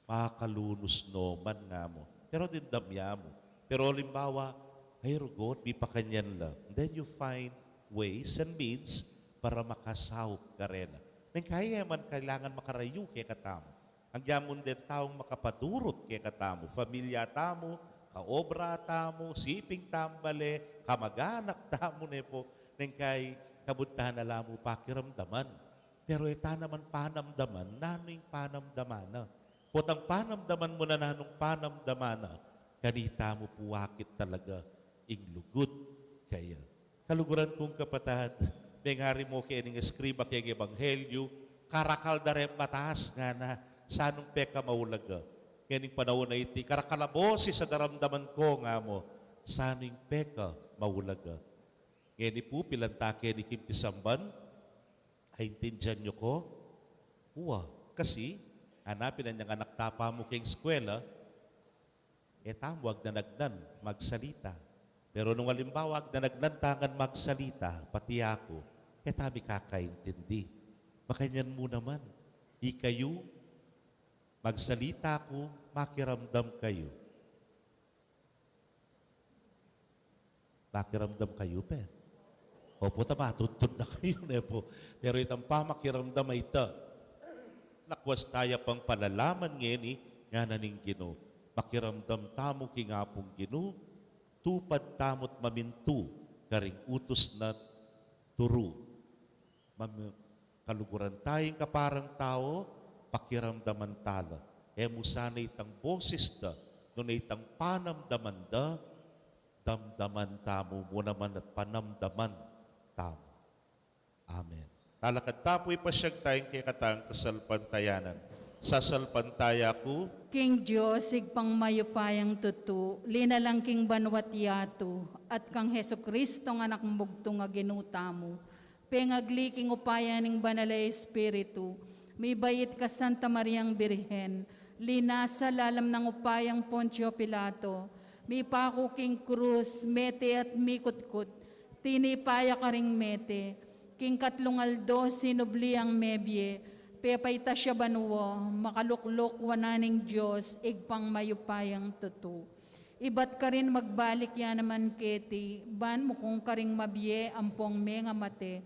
makalunus no man nga mu. Pero dimdam ya mu. Pero alimbawa, ay rugot, mipakanyan la. And then you find ways and means para makasaup karela. Neng kaya man kailangan makarayu kekatamu. Ang yamun den taung makapadurut kekatamu, familia tamu, kaobra tamu, siping tamu bale, kamaganak tamu ne po, neng kay kabuntahan na la mu pakiramdaman. Pero e ta naman panamdaman, nanu ing panamdaman na? Potang panamdaman mu na nanung panamdaman na, kanita mu pu akit talaga ing lugud kaya. Kaluguran kung kapatad, mengari mu kening eskriba keng ebanghelyu, karakal da reng batas ngana, sanung pekamaulaga. Ngening panaun a iti, karakal a bosis a daramdaman ko nga mu, sanung pekamaulaga. Ngeni pu, pilan ta keni king pisamban, aintindian yu ko? Wa, kasi, ana, pinanyang anak ta pa mu keng eskwela, e tamu agnanagnan magsalita. Pero nung alimbawa, agnanagnan ta ngan magsalita, pati aku, e ta mi kakaintindi. Makanyan mu naman, ikayu, magsalita ku, makiramdam kayu. Makiramdam kayu, pe? Opu, ta matuntun na kayu, ne po? Pero itang pamakiramdam a ita, lakwas taya pang palalaman ngeni, ngana ning Ginu. Makiramdam tamu king Apung Ginu, tupad tamu't mamintu karing utus na turu. Mam-, kaluguran ta ing kaparang tau, pakiramdaman ta la. E mu sana itang bosis da, nune itang panamdaman da, damdaman tamu mu naman at panamdaman tamu. Amen. Talakad ta pu, ipasyag taya ing kekatang kasalpantayanan. Sasalpantaya ku king Dios, Ibpang mayupayang tutu, linalang king banua't yatu, at kang Jesucristong Anak mung bugtung a Ginu tamu, pengagli king upaya ning Banal a Espiritu, mibait ka Santa Mariang Birhen, linasa lalam nang upayang Poncio Pilato, mipaku king krus, mete at mikutkut, tinipa ya karing mete, king katlung aldo sinubli yang mebie, pepaitas ya banua, makalukluk wanan ning Dios, Ibpang mayupayang tutu. Ibat karin magbalik ya naman keti, ban mukung karing mabie ampong mengamate.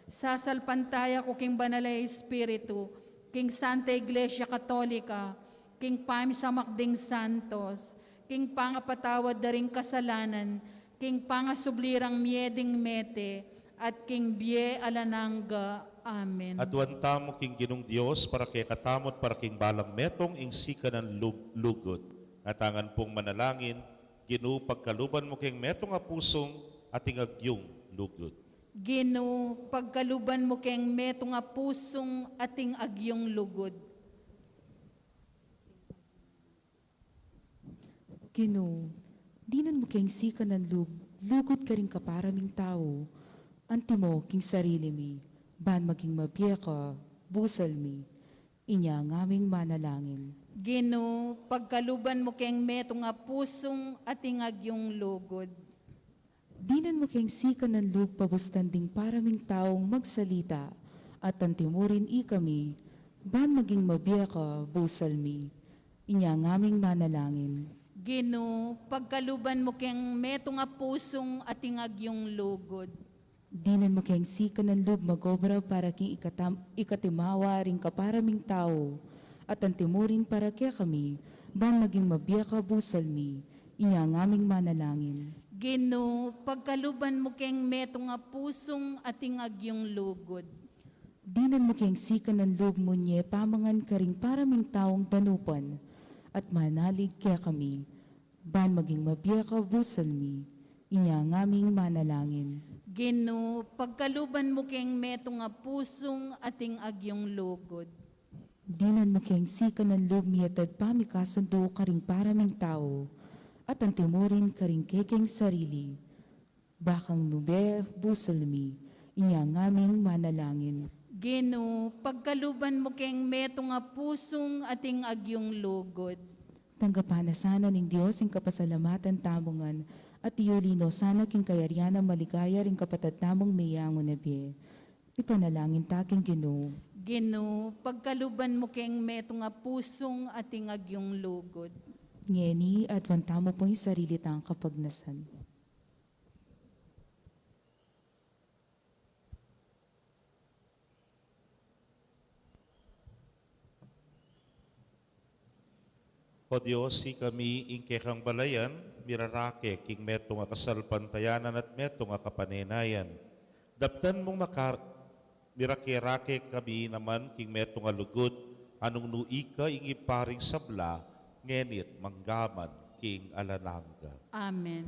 Sasalpantaya ku king Banal a Espiritu, king Santa Iglesia Katolika, king pamisamak ding santos, king pangapatawad da ring kasalanan, king pangasubli rang mie ding mete, at king bie alang angga. Amen. Aduan tamu king Ginung Dios, para kekatamu at para king balang metung ing sikanan lub-, lugud. Atangan pung manalangin, Ginu, pagkaluban mu keng metung a pusung ating agyung lugud. Ginu, pagkaluban mu keng metung a pusung ating agyung lugud. Ginu, dinan mu keng sikanan lub-, lugud karing kapara ming tau, antimo king sarili mi, ban maging mabie ka, busal mi. Inya ngaming manalangin. Ginu, pagkaluban mu keng metung a pusung ating agyung lugud. Dinan mu keng sikanan lub pabustan ding para ming taung magsalita, at antimurin ikami, ban maging mabie ka, busal mi. Inya ngaming manalangin. Ginu, pagkaluban mu keng metung a pusung ating agyung lugud. Dinan mu keng sikanan lub magobra para king ikatam-, ikatimawa ring kapara ming tau, at antimurin para kekami, ban maging mabie ka, busal mi. Inya ngaming manalangin. Ginu, pagkaluban mu keng metung a pusung ating agyung lugud. Dinan mu keng sikanan lub munye pamangan karing para ming taung danupan, at manalig kekami, ban maging mabie ka, busal mi. Inya ngaming manalangin. Ginu, pagkaluban mu keng metung a pusung ating agyung lugud. Dinan mu keng sikanan lub miyatad pamikasundu karing para ming tau, at antimurin karing kekeng sarili, bakang mabie, busal mi. Inya ngaming manalangin. Ginu, pagkaluban mu keng metung a pusung ating agyung lugud. Tanggapan na sana ning Dios ing kapasalamatan tamu ngan, at iuli no sana king kayarian a maligaya ring kapatad tamung meyangu na bie. Ipanalangin ta king Ginu. Ginu, pagkaluban mu keng metung a pusung ating agyung lugud. Ngeni, aduan tamu pung sarili tang kapagnasan. O Dios, ikami ing kekang balayan, mirarake king metung a kasalpantayanan at metung a kapanenayan. Daptan mung makar-, mirake-rake kami naman king metung a lugud, a nung nu ika ing Ibpa ring sabla, ngeni't manggaman king alang angga. Amen.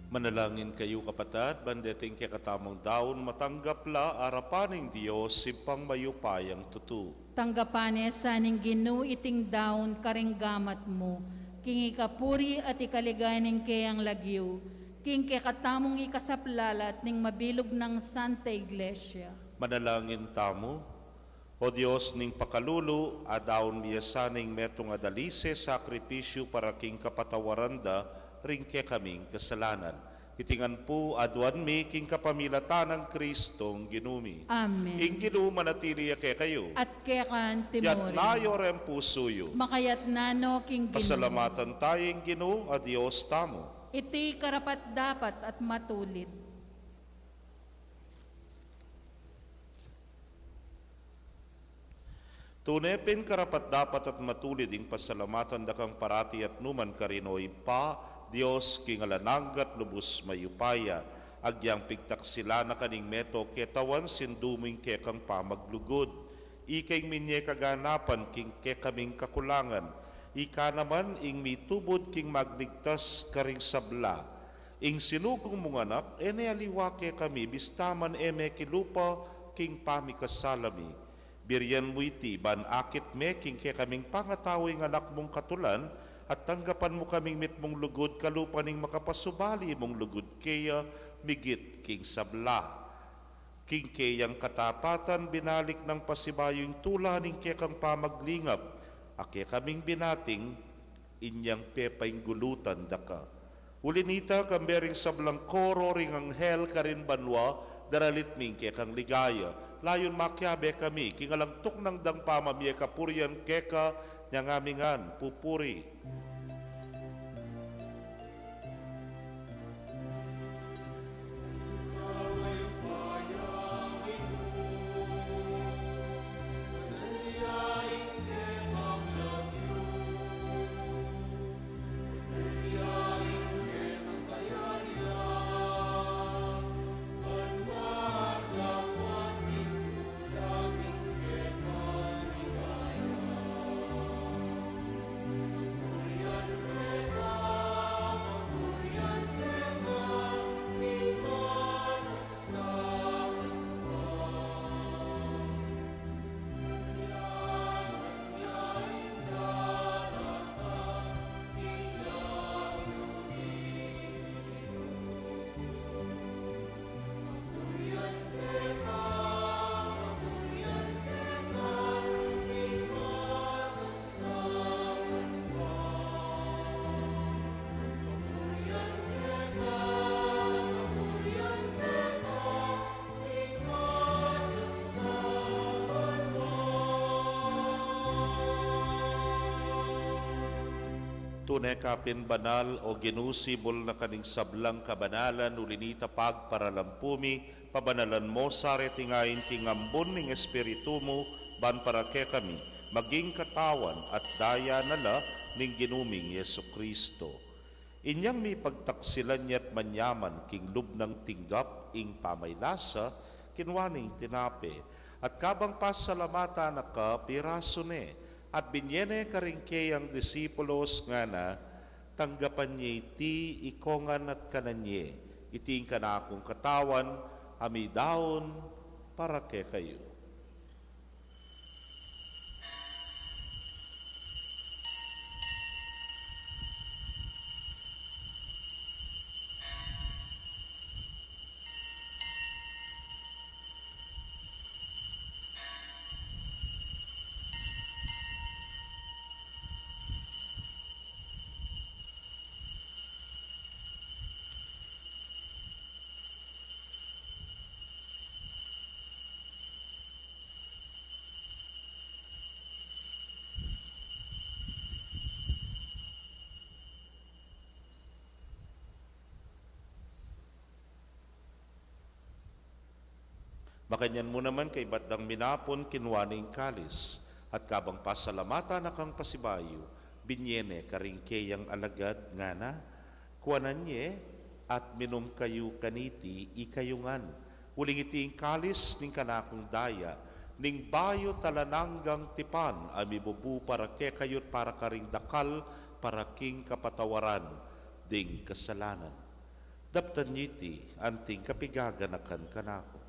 Manalangin kayu, kapatad, ban deting kekatamung daun matanggap la arapan ning Dios, Ibpang mayupayang tutu. Tanggapan ne sa ning Ginu iting daun karing gamat mu, king ikapuri at ikaligaya ning keyang lagyu, king kekatamung ikasaplalat ning mabilug nang Santa Iglesia. Manalangin tamu. O Dios ning pakalulu, adaun mi ya sana ing metung a dalise sakripisyu para king kapatawaran da ring kekaming kasalanan. Iti ngan pu aduan mi king kapamilatan nang Kristong Ginu mi. Amen. Ing Ginu manatili ya kekayu. At keka mu rin. Yatna yu reng pusu yu. Makayatna no king Ginu. Pasalamatan taya ing Ginu a Dios tamu. Iti karapat-dapat at matulid. Tune pin karapat-dapat at matulid ing pasalamatan da kang parati at numan karin, o Ibpa, Dios king alang angga at lubus mayupaya. Agyang pigtaksilan na ka ning meto ketawan sindu mu ing kekang pamaglugud. Ika ing minye kaganapan king kekaming kakulangan, ika naman ing mitubud king magligtas karing sabla. Ing sinugo mung Anak, e ne aliwa kekami, bista man e mekilupa king pamikasala mi. Birian mu iti ban akit me king kekaming pangatau ing Anak mung katulan, at tanggapan mu kaming mitmung lugud kalupa ning makapasubali mung lugud keya migit king sabla. King keyang katapatan, binalik nang pasibayu ing tula ning kekang pamaglingap, a kekaming binating inyang pepainggulutan da ka. Uli nita, kambe ring sablang koro ring anghel karin banua, daralit mi ing kekang ligaya. Layun makiabe kami king alang tuknang dang pamamie kapurian keka, nyang ami ngan pupuri. Tune ka pin banal, O Ginu, sibul na ka ning sablang kabanalan, uli nita pagparalan pu mi, pabanalan mo sa reting ain king ambun ning Espiritu mu, ban para kekami maging katawan at daya na la ning Ginu ming Jesucristo. Inyang mipagtaksilan ya at manyaman king lub nang tinggap ing pamaylasa, kinua ne ing tinape, at kabang pasalamatan na ka, pirasu ne, at binye ne karing keyang disipulos, ngana: Tanggapan ye iti ikongan at kanan ye, iti ing kanakung katawan, a midaun para kekayu. Makanyan mu naman, kaybat dang minapun, kinua ne ing kalis, at kabang pasalamatan na kang pasibayu, binye ne karing keyang alagad, ngana: Kuanan ye at minum kayu kaniti, ikayu ngan, uling iti ing kalis ning kanakung daya, ning bayu at alang anggang tipan, a mibubu para kekayu't para karing dakal, para king kapatawaran ding kasalanan. Daptan ye iti anting kapigaganakan kanaku.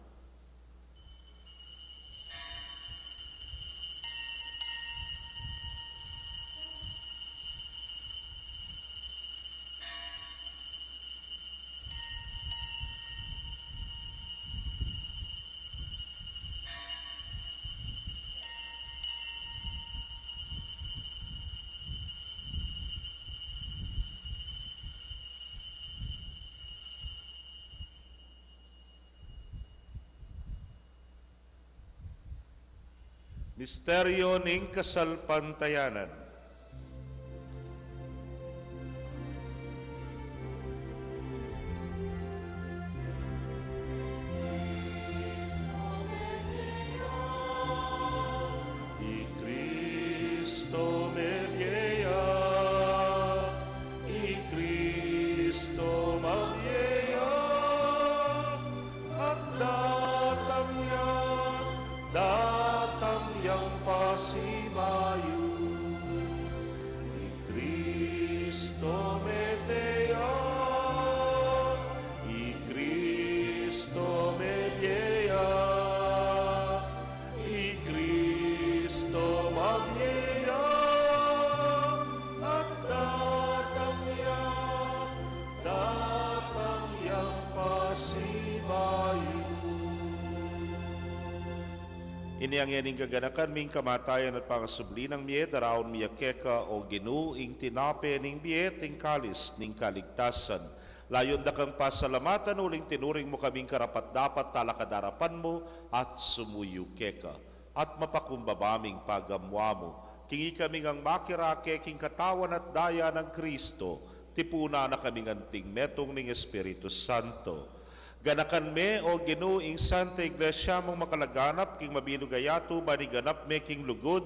Misteryo ning kasalpantayanan. I Kristo mebie ya, i Kristo mebie ya, at datang ya, datang ya Inya ngening gaganakan mi ing kamatayan at pangasubli nang mie, daraun mi ya keka, o Ginu, ing tinape ning bie at ing kalis ning kaligtasan. Layun da kang pasalamatan uling tinuring mu kaming karapat-dapat talakad king arapan mu at sumuyu keka. At mapakumbaba ming pagamuamu, king ikami ngang makirake king katawan at daya nang Kristo, tipunan na kaming anting metung ning Espiritu Santo. Ganakan me, o Ginu, ing Santa Iglesia mung makalaganap king mabilug a yatu, ban iganap me king lugud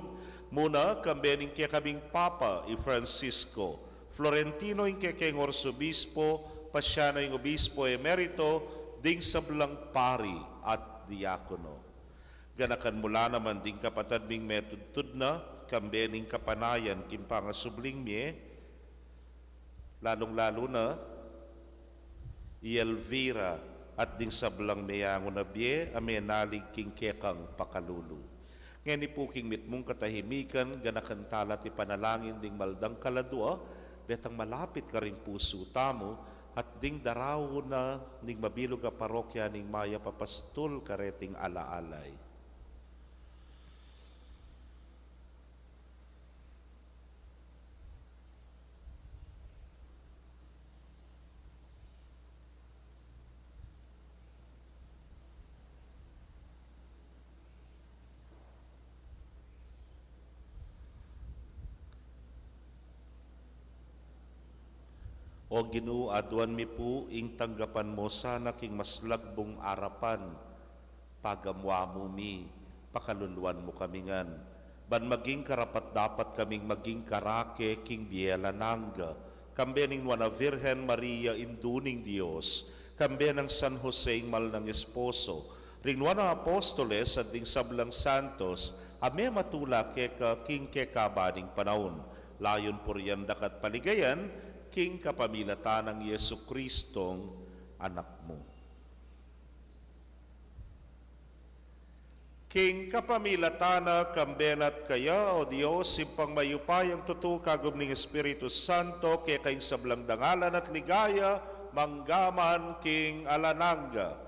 mu na, kambe ning kekaming Papa i Francisco, Florentino ing kekeng Arsobispo, Pasiano ing Obispo Emerito, ding sablang pari at diakono. Ganakan mu la naman ding kapatad ming metudtud na, kambe ning kapanayan king pangasubling mie, lalung-lalu na i Elvira at ding sablang meyangu na bie a menalig king kekang pakalulu. Ngeni pu king mitmung katahimikan, ganakan tala at ipanalangin ding mal dang kaladua, detang malapit karing pusu tamu, at ding daraun na ning mabilug a parokya ning Mayap a Pastul kareting ala-alay. O Ginu, aduan mi pu ing tanggapan mu sana king mas lagbung arapan. Pagamuamu mi, pakaluluan mu kami ngan, ban maging karapat-dapat kaming maging karake king bie alang angga, kambe ning Nuan a Virgen Maria, Indu ning Dios, kambe nang San Jose, ing mal nang esposo, ring Nuan a Apostoles, at ding sablang santos a mematula keka king kekaban ning panaun, layun purian daka at paligayan, king kapamilatan nang Jesucristong Anak mu. King kapamilatan na, kambe na at kaya, o Dios, Ibpang mayupayang tutu, kagum ning Espiritu Santo, keka ing sablang dangalan at ligaya, mangga man king alang angga.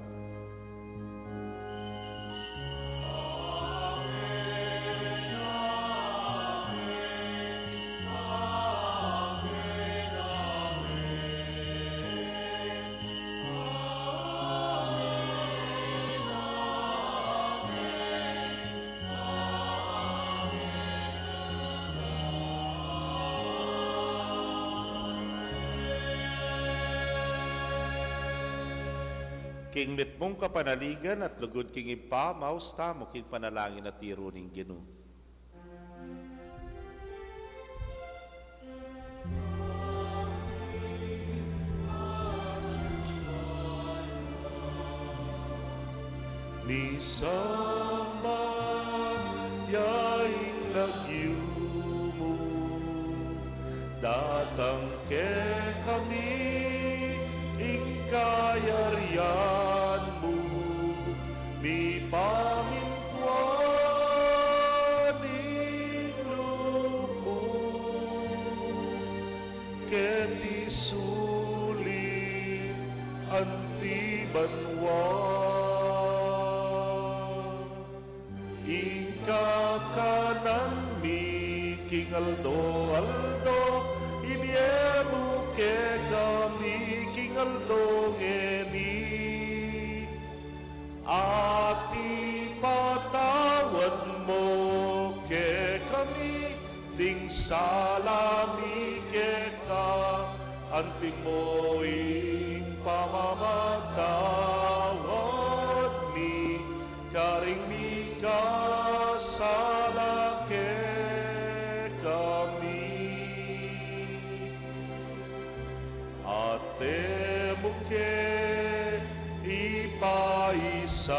King mitmung kapanaligan at lugud king Ibpa, maus tamu king panalangin a tiru ning Ginu. Misamban ya ing lagyu mu, datang kekami ing kayarian mu, mipamintuan ing lub mu keti sulip anti banua. Ing kakanan mi king aldo-aldo, ibie mu kekami king aldo ngeni. At ipatawad mu kekami ding sala mi keka, anti mo ing pamamatawad mi karing mikasala kekami. At e mu ke ipaisaul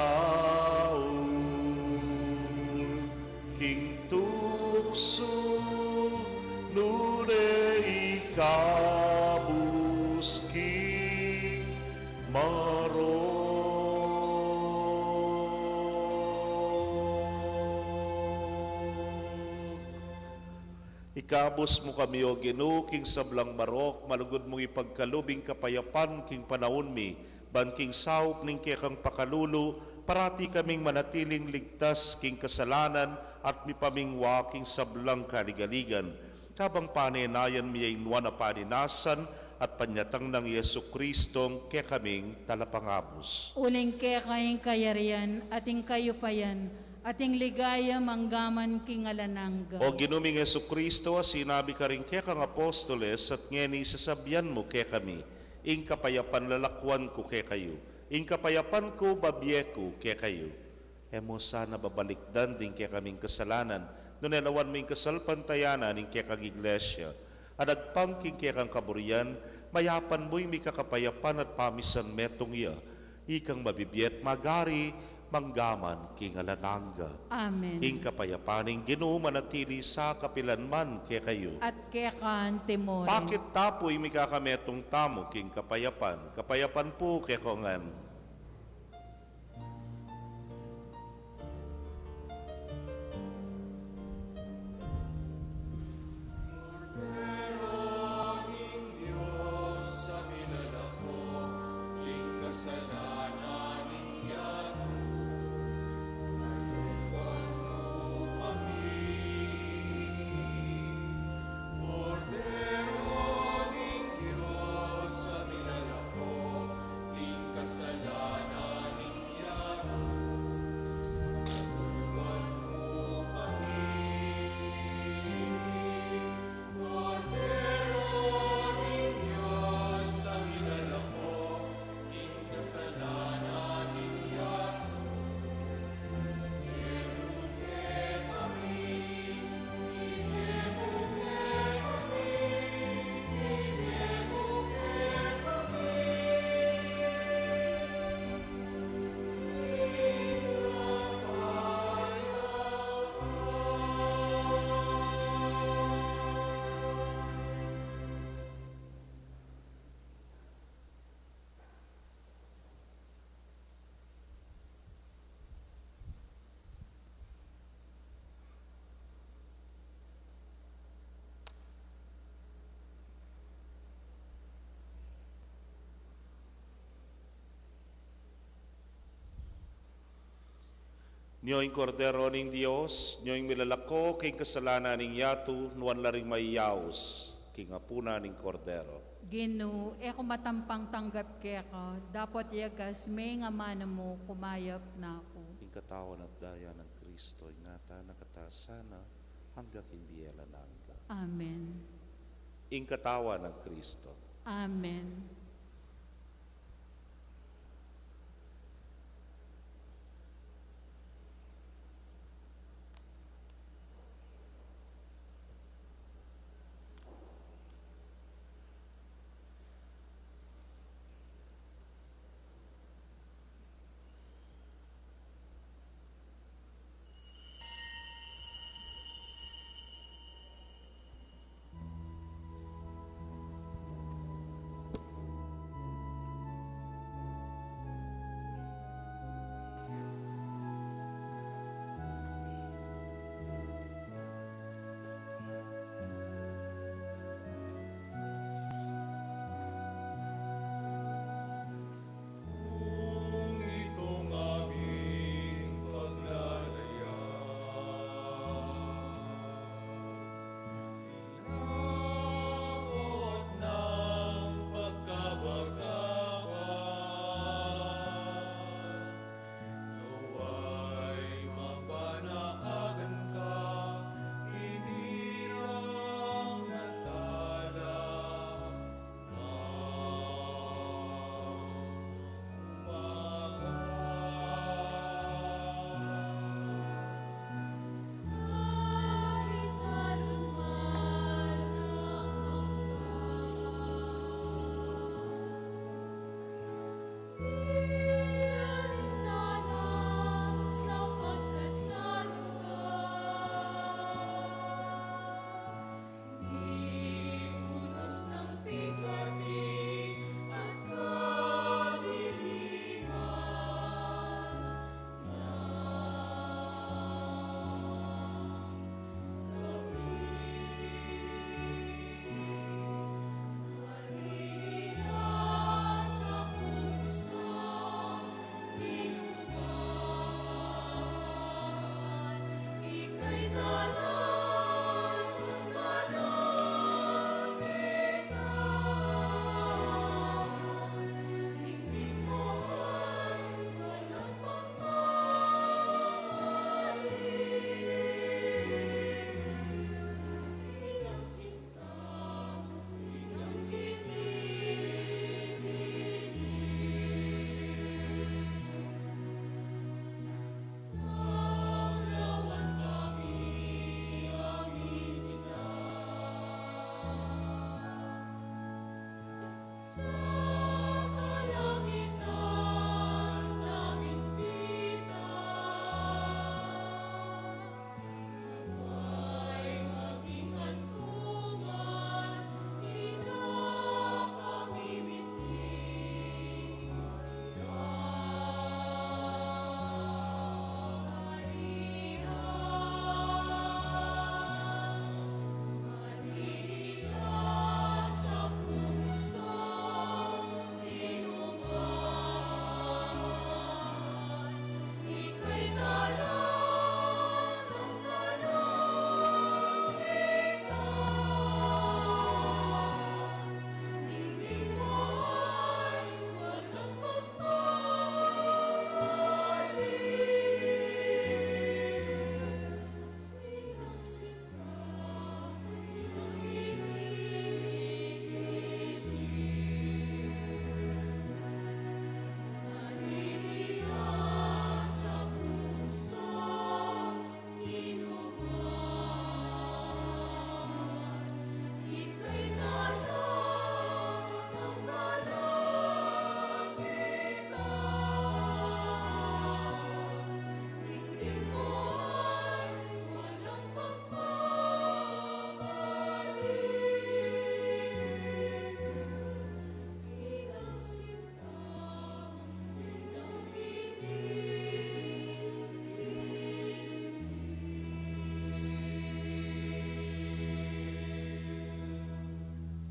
king tuksu, nune ikabus king marok. Ikabus mu kami, O Ginu, king sablang marok, malugud mung ipagkalub ing kapayapan king panaun mi, ban king saup ning kekang pakalulu, Parati kaming manatiling ligtas king kasalanan at mipamingwa king sablang kaligaligan, kabang panenayan mi ya ing nuan a paninasan at panyatang nang Jesucristong kekaming Talapangabus. Uling keka ing kayarian, at ing kayupayan, at ing ligaya manggaman king alang angga. O Ginu ming Jesucristo, a sinabi karing kekang apostoles, at ngeni sasabian mu kekami, ing kapayapan lalakwan ku kekayu, ing kapayapan ku babie ku kekayu. E mu sana babalikdan ding kekaming kasalanan, nune lawan mu ing kasalpantayanan ning kekang Iglesia, a dagpang king kekang kaburian, mayapan mu ing mikakapayapan at pamisan metung ya, ikang mabibie at magari manggaman king alang angga. Amen. Ing kapayapan ning Ginu manatili sa kapilan man kekayu. At keka anti mu rin. Pakit ta pu ing mikakametung tamu king kapayapan. Kapayapan pu kekongan. Nyo ing Kordero ning Dios, nyo ing milalako king kasalanan ning yatu, nuan la ring mayaus king apunan ning Kordero. Ginu, e ku matampang tanggap keka, dapot yagas me ing amanu mu, kumayap na ku. Ing katawan at daya nang Kristo, ingatan na kata sana angga king bie alang angga. Amen. Ing katawan nang Kristo. Amen.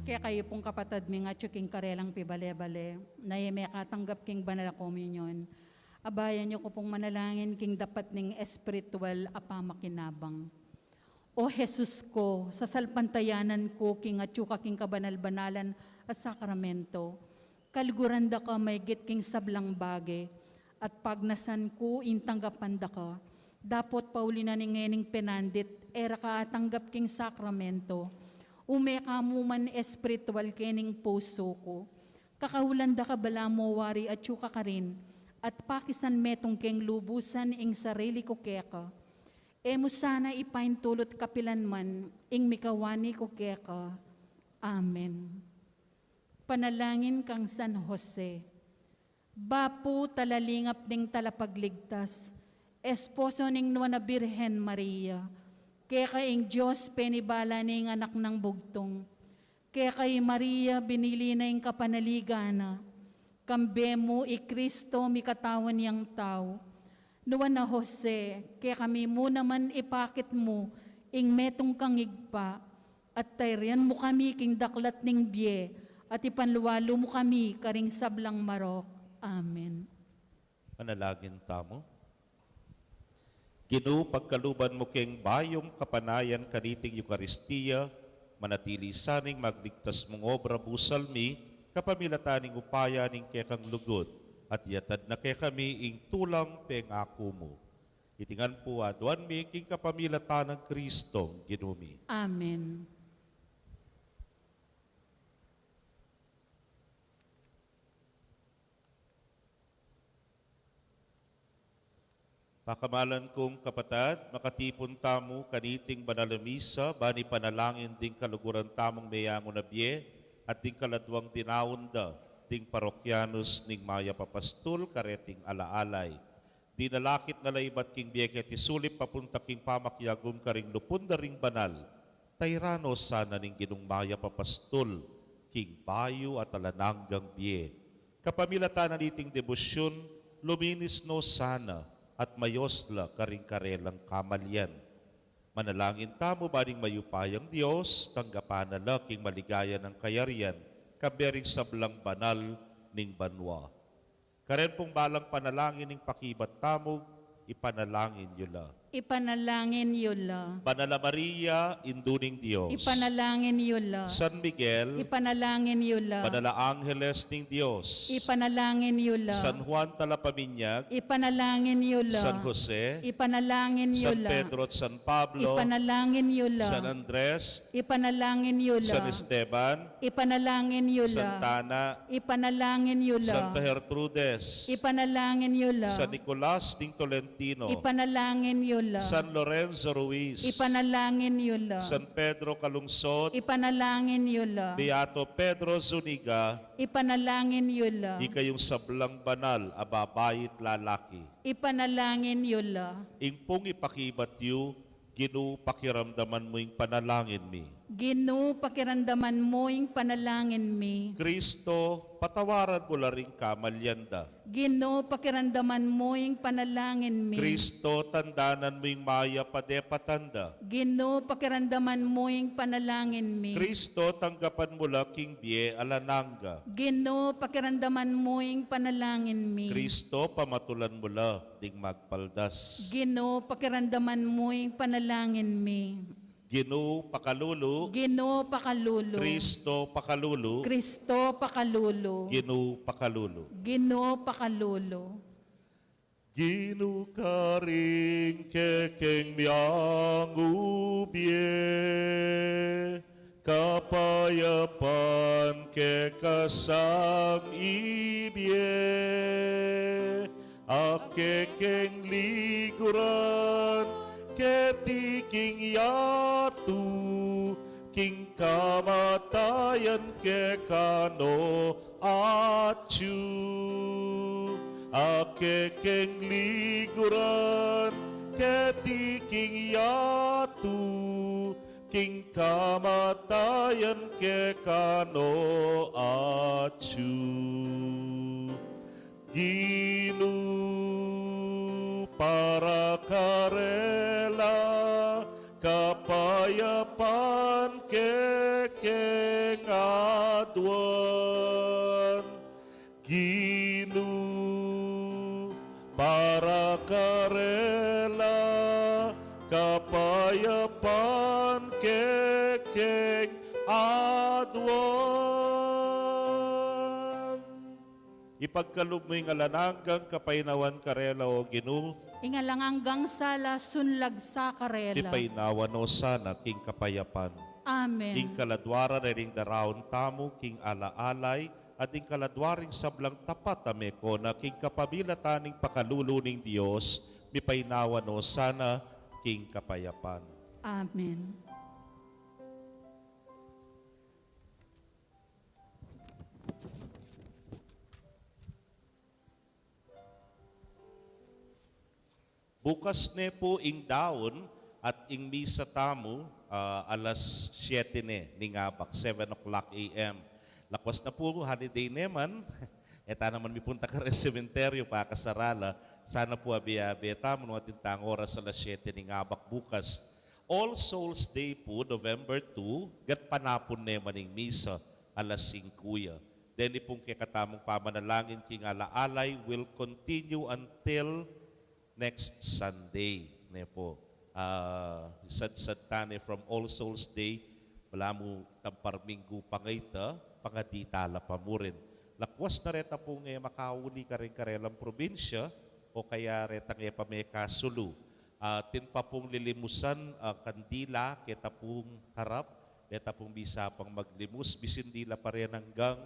Kekayu pung kapatad mi ngan atyu king karelang pibale-bale, na e mekatanggap king banal a komunyon, abayan yu ku pung manalangin king dapat ning espiritual a pamakinabang. O Jesus ku, sasalpantayanan ku king atyu ka king kabanal-banalan a sakramento, kaluguran da ka maigit king sablang bage, at pagnasan ku ing tanggapan da ka. Dapot pauli na ning ngening penandit, e ra ka atanggap king sakramento, ume ka mu man espiritual kening pusu ku. Kakaulan da ka balamu wari atyu ka karin, at pakisan metung keng lubusan ing sarili ku keka. E mu sana ipaintulut kapilan man ing mikawani ku keka. Amen. Panalangin kang San Jose. Bapu talalingap ning Talapagligtas, esposo ning Nuan a Birhen Maria, keka ing Dios penibala ning Anak nang Bugtung, keka i Maria binili na ing kapanaligan na, kambe mu i Kristo mikatawan yang tau. Nuan a Jose, kekami mu naman ipakit mu ing metung kang Ibpa, at tayrian mu kami king daklat ning bie, at ipanlualu mu kami karing sablang marok. Amen. Manalangin tamu. Ginu, pagkaluban mu keng bayung kapanayan kaniting Eukaristia, manatili sa ning magligtas mung obra busal mi, kapamilatan ning upaya ning kekang lugud, at yatad na kekami ing tulang pengaku mu. Iti ngan pu aduan mi king kapamilatan nang Kristong Ginu mi. Amen. Pakamalan kung kapatad, makatipun tamu kaniting banal a misa, ban ipanalangin ding kaluguran tamung meyangu na bie, at ding kaladwang dinaun da ding parokyanus ning Mayap a Pastul kareting alaalay. Dinalakit na la ibat king bie keti sulip papunta king pamakiagum karing lupun da ring banal. Tayran no sana ning Ginung Mayap a Pastul king bayu at alang anggang bie. Kapamilatan na niting debosyun, luminis no sana at mayos la karing karelang kamalian. Manalangin tamu ban ing mayupayang Dios tanggapan na la king maligaya nang kayarian, kambe ring sablang banal ning banua. Karen pung balang panalangin ning pakibat tamu, ipanalangin yu la. Ipanalangin yu la. Banal a Maria, Indu ning Dios. Ipanalangin yu la. San Miguel. Ipanalangin yu la. Banal a Angeles ning Dios. Ipanalangin yu la. San Juan Talapaminyag. Ipanalangin yu la. San Jose. Ipanalangin yu la. San Pedro at San Pablo. Ipanalangin yu la. San Andres. Ipanalangin yu la. San Esteban. Ipanalangin yu la. Santa Ana. Ipanalangin yu la. Santa Gertrudes. Ipanalangin yu la. San Nicolas ning Tolentino. Ipanalangin yu la. San Lorenzo Ruiz. Ipanalangin yu la. San Pedro Calungsod. Ipanalangin yu la. Beato Pedro Zuniga. Ipanalangin yu la. Ikayung sablang banal a babai at lalaki. Ipanalangin yu la. Ing pung ipakibat yu, Ginu, pakiramdaman mu ing panalangin mi. Ginu, pakiramdaman mu ing panalangin mi. Kristo, patawaran mu la ring kamalian da. Ginu, pakiramdaman mu ing panalangin mi. Kristo, tandanan mu ing mayap a depatan da. Ginu, pakiramdaman mu ing panalangin mi. Kristo, tanggapan mu la king bie alang angga. Ginu, pakiramdaman mu ing panalangin mi. Kristo, pamatulan mu la ding magpaldas. Ginu, pakiramdaman mu ing panalangin mi. Ginu, pakalulu. Ginu, pakalulu. Kristo, pakalulu. Kristo, pakalulu. Ginu, pakalulu. Ginu, pakalulu. Ginu, karing kekeng meyangu bie, kapayapan keka sang ibie, a kekeng liguran keti king yatu, king kamatayan keka no atyu. A kekeng liguran keti king yatu, king kamatayan keka no atyu. Ginu, para karela, kapayapan kekeng Ela kapayapan kekeng aduan. Ipagkalub mu ing alang anggang kapaynawan karela, O Ginu. Ing alang anggang sala, sunlag sa karela. Mipainawa no sana king kapayapan. Amen. Ing kaladua ra ring daraun tamu king ala-alay, at ing kaladua ring sablang tapat a mekona king kapamilatan ning pakalulu ning Dios, mipainawa no sana king kapayapan. Amen. Bukas ne pu ing daun at ing misa tamu, ah, alas siyete ne ning abak, seven o'clock A M. Lakwas na pu, holiday ne man. E ta naman mipunta kare sementeryo, pakasarala. Sana pu abe-abe tamu, nung atin tang oras alas siyete ning abak bukas. All Souls Day pu, November two, gatpanapun ne man ing misa, alas singku ya. Deni pung kekatamung pamanalangin king ala-alay will continue until next Sunday, ne pu. Ah, sadsad ta ne from All Souls Day, balamu tang parminggu pa ngeni, pangadi tala pa murin. Lakwas na reta pung e makauli karing karelang probinsya, o kaya retang e pa mekasulu. Ah, atin pa pung lilimusan, ah, kandila, keta pung harap, reta pung bisa pang maglimus, bisin dila pa rin anggang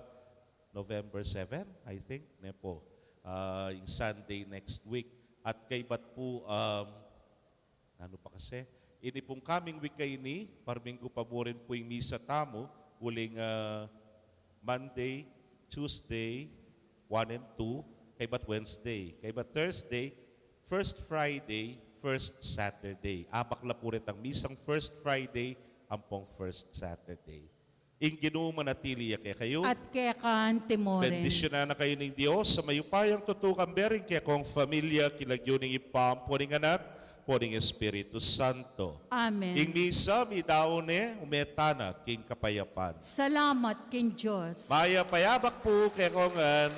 November seven, I think, ne pu. Ah, ing Sunday next week. At kaybat pu, um, nanu pa kasi? Ini pung coming week a ini, parminggu pa murin pu ing misa tamu, uling, ah, Monday, Tuesday, one and two, kaybat Wednesday, kaybat Thursday, first Friday, first Saturday. Abak la pu retang misang first Friday, ampong first Saturday. Ing Ginu manatili ya kekayu. At keka naman. Bendisyunan na kayu ning Dios a mayupayang tutukan, bering kekong familia, king lagyu ning Ibpa, ampo ning Anak, ampo ning Espiritu Santo. Amen. Ing misa midaun ne, ume tana king kapayapan. Salamat king Dios. Mayap a abak pu kekongan.